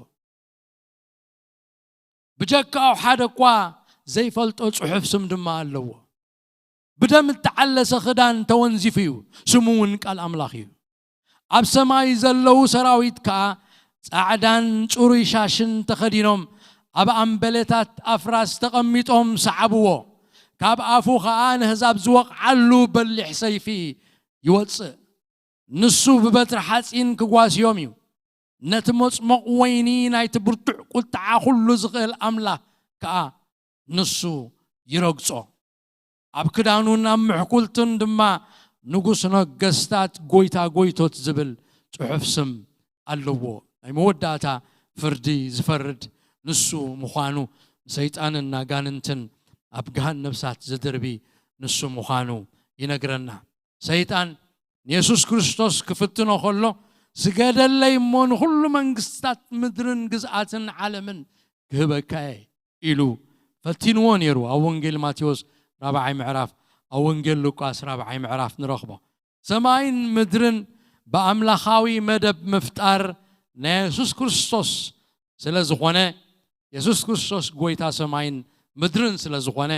ብጀካኡ ሓደ እኳ ዘይፈልጦ ጽሑፍ ስም ድማ ኣለዎ። ብደም እተዓለሰ ክዳን ተወንዚፉ እዩ። ስሙ እውን ቃል ኣምላኽ እዩ። ኣብ ሰማይ ዘለዉ ሰራዊት ከኣ ጻዕዳን ጽሩይ ሻሽን ተኸዲኖም ኣብ ኣምበለታት ኣፍራስ ተቐሚጦም ሰዓብዎ። ካብ ኣፉ ኸኣ ነህዛብ ዝወቕዓሉ በሊሕ ሰይፊ ይወጽእ። ንሱ ብበትሪ ሓጺን ክጓስዮም እዩ። ነቲ መጽሞቕ ወይኒ ናይቲ ብርቱዕ ቁጥዓ ኩሉ ዝኽእል ኣምላኽ ከኣ ንሱ ይረግጾ። ኣብ ክዳኑን ኣብ ምሕኩልቱን ድማ ንጉስ ነገስታት፣ ጎይታ ጎይቶት ዝብል ጽሑፍ ስም ኣለዎ። ናይ መወዳእታ ፍርዲ ዝፈርድ ንሱ ምዃኑ፣ ንሰይጣንን ኣጋንንትን ኣብ ገሃነብ እሳት ዝድርቢ ንሱ ምዃኑ ይነግረና። ሰይጣን ንየሱስ ክርስቶስ ክፍትኖ ከሎ፣ "ስገደለይ እሞ ንኹሉ መንግስታት ምድርን ግዝኣትን ዓለምን ክህበካ እየ" ኢሉ ፈቲንዎ ነይሩ። ኣብ ወንጌል ማቴዎስ ራብዓይ ምዕራፍ፣ ኣብ ወንጌል ሉቃስ ራብዓይ ምዕራፍ ንረኽቦ። ሰማይን ምድርን ብኣምላኻዊ መደብ ምፍጣር ናይ የሱስ ክርስቶስ ስለ ዝኾነ፣ የሱስ ክርስቶስ ጎይታ ሰማይን ምድርን ስለ ዝኾነ፣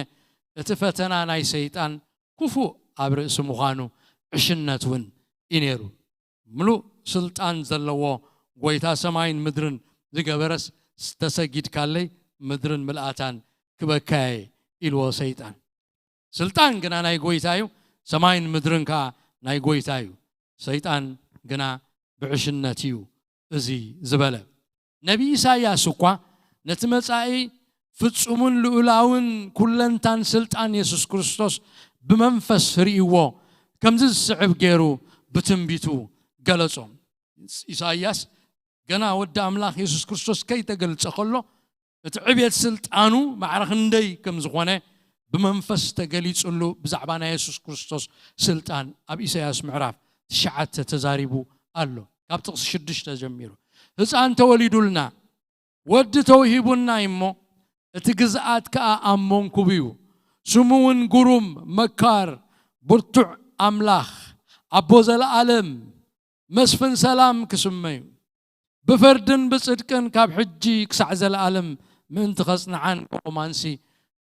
እቲ ፈተና ናይ ሰይጣን ክፉእ ኣብ ርእሲ ምዃኑ፣ ዕሽነት እውን እዩ ነይሩ። ምሉእ ስልጣን ዘለዎ ጎይታ ሰማይን ምድርን ዝገበረስ፣ "ተሰጊድካለይ ምድርን ምልኣታን ክበካየ" ኢልዎ ሰይጣን። ስልጣን ግና ናይ ጎይታ እዩ፣ ሰማይን ምድርን ከኣ ናይ ጎይታ እዩ። ሰይጣን ግና ብዕሽነት እዩ እዚ ዝበለ። ነቢ ኢሳይያስ እኳ ነቲ መጻኢ ፍጹምን ልኡላውን ኩለንታን ስልጣን የሱስ ክርስቶስ ብመንፈስ ርእይዎ፣ ከምዚ ዝስዕብ ገይሩ ብትንቢቱ ገለጾ። ኢሳይያስ ገና ወዲ ኣምላኽ የሱስ ክርስቶስ ከይተገልጸ ከሎ፣ እቲ ዕብየት ስልጣኑ ማዕረ ክንደይ ከም ዝኾነ ብመንፈስ ተገሊጹሉ፣ ብዛዕባ ናይ የሱስ ክርስቶስ ስልጣን ኣብ ኢሳይያስ ምዕራፍ ትሽዓተ ተዛሪቡ ኣሎ። ካብ ጥቕሲ ሽዱሽተ ጀሚሩ፣ "ህፃን ተወሊዱልና፣ ወዲ ተውሂቡና እሞ፣ እቲ ግዝኣት ከኣ ኣብ መንኩቡ እዩ። ስሙ እውን ግሩም፣ መካር፣ ብርቱዕ ኣምላኽ፣ ኣቦ ዘለኣለም፣ መስፍን ሰላም ክስመ እዩ። ብፍርድን ብጽድቅን ካብ ሕጂ ክሳዕ ዘለኣለም ምእንቲ ኸጽንዓን ከቑማንሲ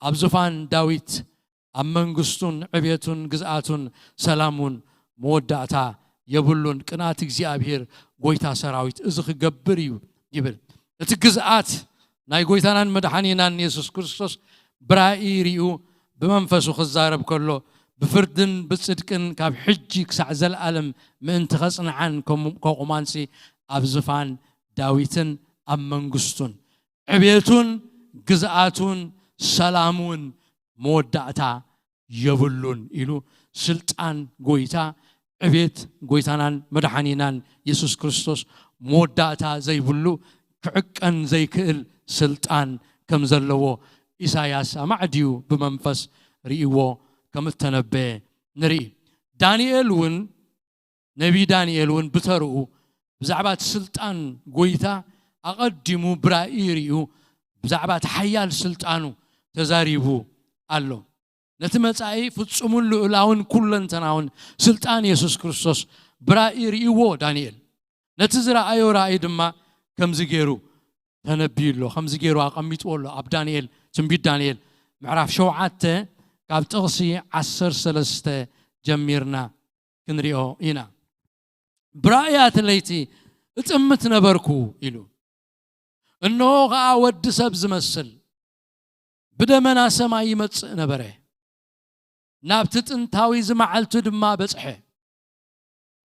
ኣብ ዙፋን ዳዊት ኣብ መንግስቱን ዕቤቱን ግዝኣቱን ሰላሙን መወዳእታ የብሉን። ቅንኣት እግዚኣብሔር ጎይታ ሰራዊት እዚ ክገብር እዩ ይብል። እቲ ግዝኣት ናይ ጎይታናን መድሓኒናን የሱስ ክርስቶስ ብራእይ ርእዩ ብመንፈሱ ክዛረብ ከሎ ብፍርድን ብጽድቅን ካብ ሕጂ ክሳዕ ዘለኣለም ምእንቲ ኸጽንዓን ከም- ከቑማንሲ ኣብ ዝፋን ዳዊትን ኣብ መንግስቱን ዕቤቱን ግዝኣቱን ሰላሙን መወዳእታ የብሉን ኢሉ ስልጣን ጎይታ ዕቤት ጎይታናን መድሓኒናን የሱስ ክርስቶስ መወዳእታ ዘይብሉ ክዕቀን ዘይክእል ስልጣን ከም ዘለዎ ኢሳያስ ኣማዕድዩ ብመንፈስ ርእይዎ ከም እተነበየ ንርኢ። ዳንኤል እውን ነቢ ዳንኤል እውን ብተርኡ ብዛዕባ እቲ ስልጣን ጎይታ ኣቐዲሙ ብራእይ ርእዩ ብዛዕባ እቲ ሓያል ስልጣኑ ተዛሪቡ ኣሎ። ነቲ መጻኢ ፍጹምን ልኡላውን ኩለንተናውን ስልጣን የሱስ ክርስቶስ ብራእይ ርእይዎ ዳንኤል። ነቲ ዝረኣዮ ራእይ ድማ ከምዚ ገይሩ ተነብዩ ኣሎ፣ ከምዚ ገይሩ ኣቐሚጥዎ ኣሎ። ኣብ ዳንኤል ትንቢት ዳንኤል ምዕራፍ ሸውዓተ ካብ ጥቕሲ ዓሰርተ ሰለስተ ጀሚርና ክንሪኦ ኢና። ብራእያት ለይቲ እጥምት ነበርኩ ኢሉ፣ እንሆ ኸኣ ወዲ ሰብ ዝመስል ብደመና ሰማይ ይመጽእ ነበረ። ናብቲ ጥንታዊ ዝመዓልቱ ድማ በጽሐ።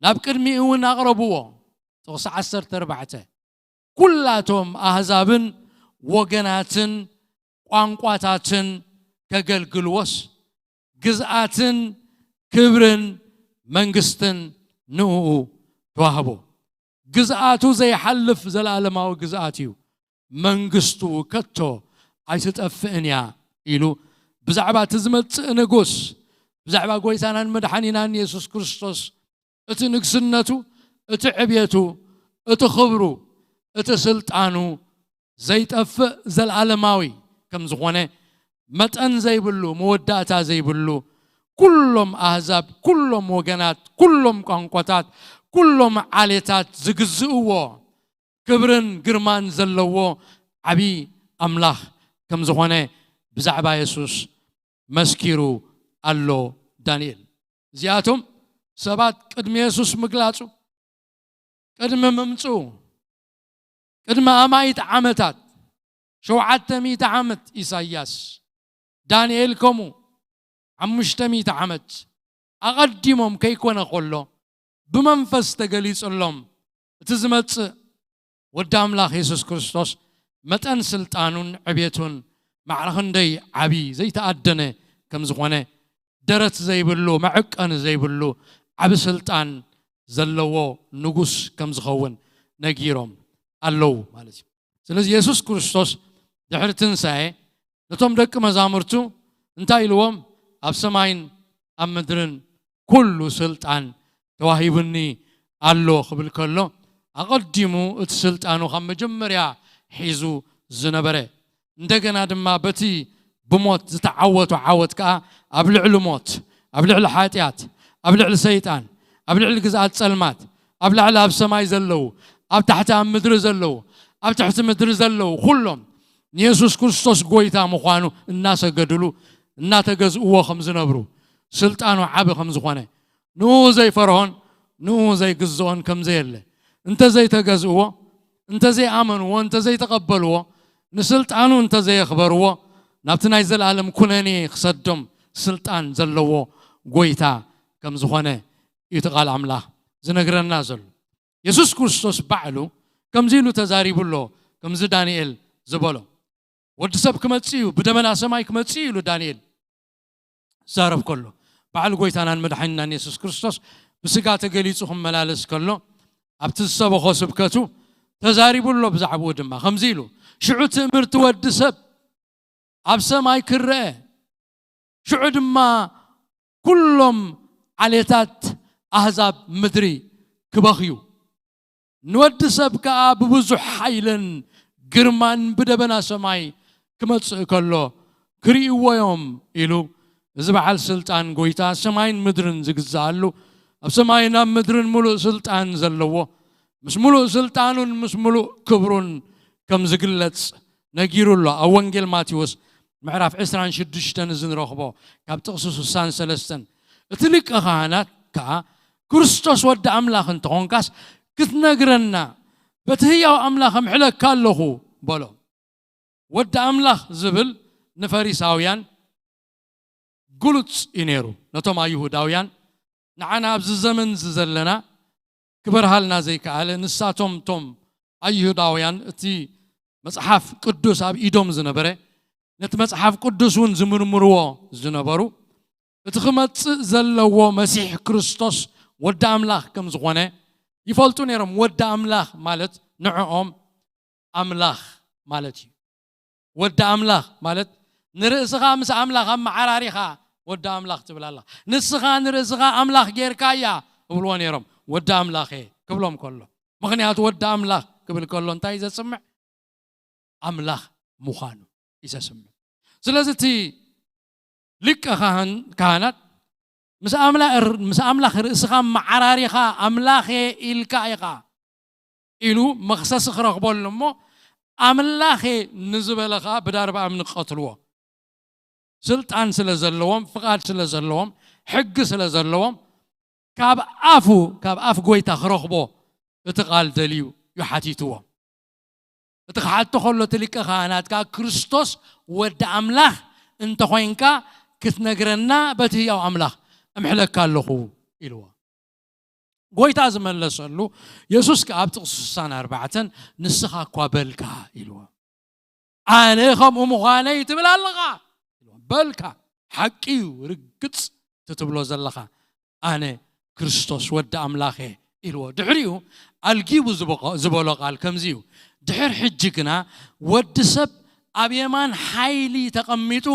ናብ ቅድሚኡ እውን ኣቕረብዎ። ጥቕሲ ዓሰርተ ኣርባዕተ ኩላቶም ኣህዛብን ወገናትን ቋንቋታትን ከገልግልዎስ ግዝኣትን ክብርን መንግስትን ንእኡ ተዋህቦ። ግዝኣቱ ዘይሓልፍ ዘለኣለማዊ ግዝኣት እዩ። መንግስቱ ከቶ ኣይትጠፍእን እያ ኢሉ ብዛዕባ እቲ ዝመጽእ ንጉስ ብዛዕባ ጎይታናን መድሓኒናን የሱስ ክርስቶስ እቲ ንግስነቱ፣ እቲ ዕብየቱ፣ እቲ ኽብሩ፣ እቲ ስልጣኑ ዘይጠፍእ ዘለኣለማዊ ከም ዝኾነ መጠን ዘይብሉ መወዳእታ ዘይብሉ ኩሎም ኣህዛብ ኩሎም ወገናት ኩሎም ቋንቋታት ኩሎም ዓሌታት ዝግዝእዎ ክብርን ግርማን ዘለዎ ዓብዪ ኣምላኽ ከም ዝኾነ ብዛዕባ የሱስ መስኪሩ ኣሎ ዳንኤል። እዚኣቶም ሰባት ቅድሚ የሱስ ምግላጹ ቅድሚ ምምጽኡ ቅድሚ ኣማኢት ዓመታት ሸውዓተ ሚእቲ ዓመት ኢሳይያስ ዳንኤል ከምኡ ሓሙሽተ ሚእቲ ዓመት ኣቐዲሞም ከይኮነ ከሎ ብመንፈስ ተገሊጹሎም እቲ ዝመጽእ ወዲ ኣምላኽ የሱስ ክርስቶስ መጠን ስልጣኑን ዕቤቱን ማዕረ ክንደይ ዓቢ ዘይተኣደነ ከም ዝኾነ ደረት ዘይብሉ መዐቀኒ ዘይብሉ ዓቢ ስልጣን ዘለዎ ንጉስ ከም ዝኸውን ነጊሮም ኣለዉ ማለት እዩ። ስለዚ የሱስ ክርስቶስ ድሕሪ ትንሳኤ ነቶም ደቂ መዛሙርቱ እንታይ ኢልዎም? ኣብ ሰማይን ኣብ ምድርን ኩሉ ስልጣን ተዋሂቡኒ ኣሎ ክብል ከሎ ኣቐዲሙ እቲ ስልጣኑ ካብ መጀመርያ ሒዙ ዝነበረ እንደገና ድማ በቲ ብሞት ዝተዓወቱ ዓወት ከኣ ኣብ ልዕሊ ሞት ኣብ ልዕሊ ሓጢኣት ኣብ ልዕሊ ሰይጣን ኣብ ልዕሊ ግዝኣት ጸልማት ኣብ ላዕሊ ኣብ ሰማይ ዘለዉ ኣብ ታሕቲ ኣብ ምድሪ ዘለዉ ኣብ ትሕቲ ምድሪ ዘለዉ ኩሎም ንየሱስ ክርስቶስ ጎይታ ምዃኑ እናሰገድሉ እናተገዝእዎ ከም ዝነብሩ ስልጣኑ ዓቢ ከም ዝኾነ ንኡ ዘይፈርሆን ንኡ ዘይግዝኦን ከም ዘየለ እንተ ዘይተገዝእዎ እንተ ዘይኣመንዎ እንተ ዘይተቐበልዎ ንስልጣኑ እንተ ዘየኽበርዎ ናብቲ ናይ ዘለኣለም ኩነኔ ክሰዶም ስልጣን ዘለዎ ጎይታ ከም ዝኾነ እዩ እቲ ቃል ኣምላኽ ዝነግረና ዘሎ። የሱስ ክርስቶስ ባዕሉ ከምዚ ኢሉ ተዛሪቡ ኣሎ። ከምዚ ዳንኤል ዝበሎ ወዲ ሰብ ክመጽእ እዩ፣ ብደመና ሰማይ ክመጽእ እዩ ኢሉ ዳንኤል ዛረብ ከሎ ባዕሉ ጎይታናን መድሓኒናን የሱስ ክርስቶስ ብስጋ ተገሊጹ ክመላለስ ከሎ ኣብቲ ዝሰበኾ ስብከቱ ተዛሪቡ ኣሎ። ብዛዕባኡ ድማ ከምዚ ኢሉ ሽዑ ትእምርቲ ወዲ ሰብ ኣብ ሰማይ ክረአ ሽዑ ድማ ኩሎም ዓሌታት ኣህዛብ ምድሪ ክበኽዩ ንወዲ ሰብ ከኣ ብብዙሕ ሓይልን ግርማን ብደበና ሰማይ ክመጽእ ከሎ ክርእይዎ እዮም ኢሉ እዚ በዓል ስልጣን ጎይታ ሰማይን ምድርን ዝግዝኣሉ ኣብ ሰማይን ኣብ ምድርን ምሉእ ስልጣን ዘለዎ ምስ ምሉእ ስልጣኑን ምስ ምሉእ ክብሩን ከም ዝግለጽ ነጊሩ ኣሎ። ኣብ ወንጌል ማቴዎስ ምዕራፍ ዕስራን ሽዱሽተን እዚ ንረኽቦ፣ ካብ ጥቕሲ ስሳን ሰለስተን፣ እቲ ሊቀ ካህናት ከኣ፣ ክርስቶስ ወዲ ኣምላኽ እንተኾንካስ ክትነግረና፣ በቲ ህያው ኣምላኽ እምሕለካ ኣለኹ በሎ። ወዲ ኣምላኽ ዝብል ንፈሪሳውያን ግሉጽ እዩ ነይሩ። ነቶም ኣይሁዳውያን፣ ንዓና ኣብዚ ዘመን እዚ ዘለና ክበርሃልና ዘይከኣለ፣ ንሳቶም እቶም ኣይሁዳውያን እቲ መጽሓፍ ቅዱስ ኣብ ኢዶም ዝነበረ፣ ነቲ መጽሓፍ ቅዱስ እውን ዝምርምርዎ ዝነበሩ፣ እቲ ክመጽእ ዘለዎ መሲሕ ክርስቶስ ወዲ ኣምላኽ ከም ዝኾነ ይፈልጡ ነይሮም። ወዲ ኣምላኽ ማለት ንዕኦም ኣምላኽ ማለት እዩ። ወዲ ኣምላኽ ማለት ንርእስኻ ምስ ኣምላኽ ኣመዓራሪኻ ወዲ ኣምላኽ ትብል ኣለኻ። ንስኻ ንርእስኻ ኣምላኽ ጌርካያ እብልዎ ነይሮም። ወዲ ኣምላኽ እየ ክብሎም ከሎ፣ ምኽንያቱ ወዲ ኣምላኽ ክብል ከሎ እንታይ ዘስምዕ? ኣምላኽ ምዃኑ እዩ ዘስምዕ። ስለዚ እቲ ሊቀ ካህን፣ ካህናት ምስ ኣምላ-፣ ምስ ኣምላኽ ርእስኻ መዓራሪኻ ኣምላኽ እየ ኢልካ ኢኻ ኢሉ መኽሰሲ ክረኽበሉ እሞ፣ ኣምላኽ እየ ንዝበለ ኸኣ ብዳርባ እምኒ ክቐትልዎ። ስልጣን ስለ ዘለዎም፣ ፍቓድ ስለ ዘለዎም፣ ሕጊ ስለ ዘለዎም፣ ካብ ኣፉ፣ ካብ ኣፍ ጎይታ ክረኽቦ እቲ ቃል ደልዩ እዩ ሓቲትዎ። እቲ ክሓቶ ከሎ እቲ ሊቀ ካህናት ከኣ፣ "ክርስቶስ ወዲ ኣምላኽ እንተኾይንካ ክትነግረና በቲ ህያው ኣምላኽ እምሕለካ ኣለኹ" ኢልዎ። ጎይታ ዝመለሰሉ፣ የሱስ ከኣ ኣብ ጥቕሲ ስሳን ኣርባዕተን፣ "ንስኻ እኳ በልካ" ኢልዎ። "ኣነ ከምኡ ምዃነይ ትብል ኣለኻ?" በልካ። ሓቂ እዩ፣ ርግጽ እቲ ትብሎ ዘለኻ፣ "ኣነ ክርስቶስ ወዲ ኣምላኽ እየ" ኢልዎ። ድሕሪኡ ኣልጊቡ ዝበቆ-፣ ዝበሎ ቃል ከምዚ እዩ፣ "ድሕር ሕጂ ግና ወዲ ሰብ ኣብ የማን ሓይሊ ተቐሚጡ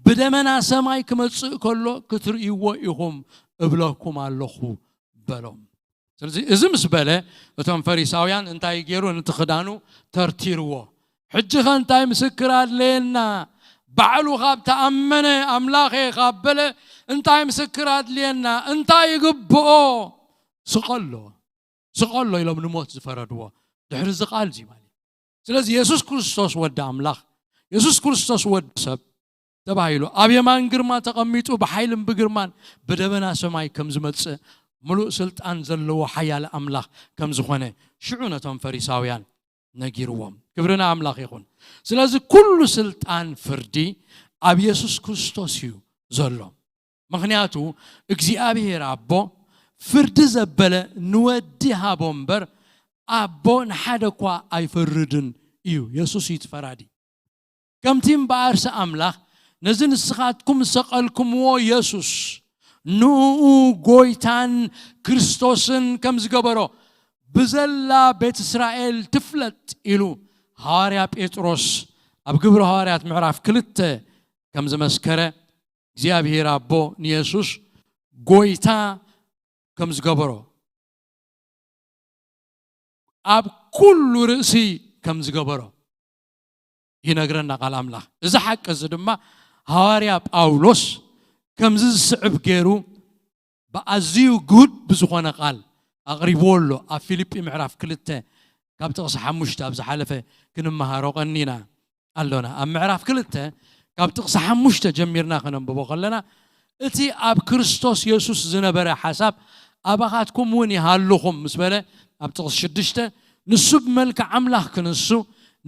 ብደመና ሰማይ ክመጽእ ከሎ ክትርእይዎ ኢኹም እብለኩም ኣለኹ" በሎም። ስለዚ እዚ ምስ በለ፣ እቶም ፈሪሳውያን እንታይ ገይሩ? ነቲ ክዳኑ ተርቲርዎ። "ሕጂ ኸ እንታይ ምስክር ኣድለየና? ባዕሉ ካብ ተኣመነ፣ ኣምላኽ እየ ካብ በለ፣ እንታይ ምስክር ኣድልየና? እንታይ ይግብኦ? ስቐሎ፣ ስቐሎ" ኢሎም ንሞት ዝፈረድዎ። ድሕሪ እዚ ቃል እዚ ማለት እዩ። ስለዚ የሱስ ክርስቶስ ወዲ ኣምላኽ፣ የሱስ ክርስቶስ ወዲ ሰብ ተባሂሉ፣ ኣብ የማን ግርማ ተቐሚጡ፣ ብሓይልን ብግርማን ብደበና ሰማይ ከም ዝመጽእ፣ ምሉእ ስልጣን ዘለዎ ሓያል ኣምላኽ ከም ዝኾነ፣ ሽዑ ነቶም ፈሪሳውያን ነጊርዎም። ክብሪ ንኣምላኽ ይኹን። ስለዚ ኩሉ ስልጣን ፍርዲ ኣብ የሱስ ክርስቶስ እዩ ዘሎ። ምኽንያቱ እግዚኣብሔር ኣቦ ፍርዲ ዘበለ ንወዲ ሃቦ እምበር፣ ኣቦ ንሓደ እኳ ኣይፈርድን እዩ። የሱስ እዩ እቲ ፈራዲ። ከምቲ እምበኣርሲ ኣምላኽ ነዚ ንስኻትኩም ዝሰቐልኩምዎ የሱስ ንእኡ ጎይታን ክርስቶስን ከም ዝገበሮ ብዘላ ቤት እስራኤል ትፍለጥ ኢሉ ሃዋርያ ጴጥሮስ ኣብ ግብሪ ሃዋርያት ምዕራፍ ክልተ ከም ዝመስከረ፣ እግዚኣብሔር ኣቦ ንየሱስ ጎይታ ከም ዝገበሮ፣ ኣብ ኩሉ ርእሲ ከም ዝገበሮ ይነግረና ቃል ኣምላኽ። እዚ ሓቂ እዚ ድማ ሃዋርያ ጳውሎስ ከምዚ ዝስዕብ ገይሩ ብኣዝዩ ግሁድ ብዝኾነ ቃል ኣቕሪብዎ ኣሎ። ኣብ ፊልጲ ምዕራፍ ክልተ ካብ ጥቕሲ ሓሙሽተ ኣብ ዝሓለፈ ክንመሃሮ ቀኒና ኣሎና። ኣብ ምዕራፍ ክልተ ካብ ጥቕሲ ሓሙሽተ ጀሚርና ከነንብቦ ከለና፣ "እቲ ኣብ ክርስቶስ የሱስ ዝነበረ ሓሳብ ኣባኻትኩም እውን ይሃልኹም" ምስ በለ፣ ኣብ ጥቕሲ ሽዱሽተ፣ "ንሱ ብመልክዕ ኣምላኽ ክንሱ፣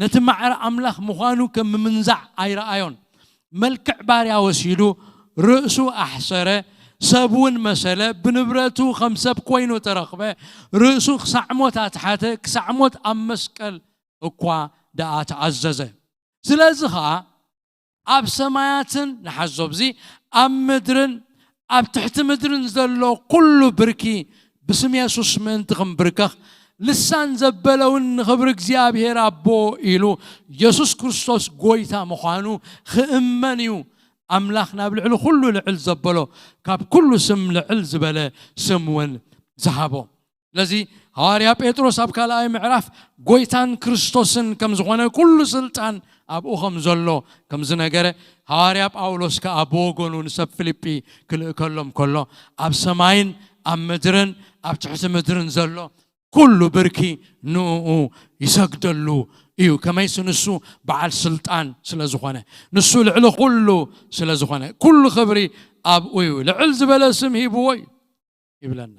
ነቲ ማዕረ ኣምላኽ ምዃኑ ከም ምምንዛዕ ኣይረኣዮን። መልክዕ ባርያ ወሲዱ፣ ርእሱ ኣሕሰረ፣ ሰብ እውን መሰለ፣ ብንብረቱ ከም ሰብ ኮይኑ ተረኽበ፣ ርእሱ ክሳዕ ሞት ኣትሓተ፣ ክሳዕ ሞት ኣብ መስቀል እኳ ደኣ ተኣዘዘ። ስለዚ ኸኣ ኣብ ሰማያትን" ንሓዞ ኣብዚ፣ "ኣብ ምድርን ኣብ ትሕቲ ምድርን ዘሎ ኩሉ ብርኪ ብስም የሱስ ምእንቲ ክንብርከኽ፣ ልሳን ዘበለ እውን ንኽብሪ እግዚኣብሔር ኣቦ ኢሉ የሱስ ክርስቶስ ጎይታ ምዃኑ ክእመን እዩ ኣምላኽ ናብ ልዕሊ ኩሉ ልዕል ዘበሎ፣ ካብ ኩሉ ስም ልዕል ዝበለ ስም እውን ዝሃቦ።" ስለዚ ሃዋርያ ጴጥሮስ ኣብ ካልኣይ ምዕራፍ ጎይታን ክርስቶስን ከም ዝኾነ፣ ኩሉ ስልጣን ኣብኡ ከም ዘሎ ከም ዝነገረ፣ ሃዋርያ ጳውሎስ ከኣ ብወገኑ ንሰብ ፊልጲ ክልእከሎም ከሎ፣ "ኣብ ሰማይን ኣብ ምድርን ኣብ ትሕቲ ምድርን ዘሎ ኩሉ ብርኪ ንኡ ይሰግደሉ እዩ። ከመይሲ ንሱ በዓል ስልጣን ስለ ዝኾነ፣ ንሱ ልዕሊ ኩሉ ስለ ዝኾነ፣ ኩሉ ክብሪ ኣብኡ እዩ። ልዕል ዝበለ ስም ሂብዎ እዩ ይብለና።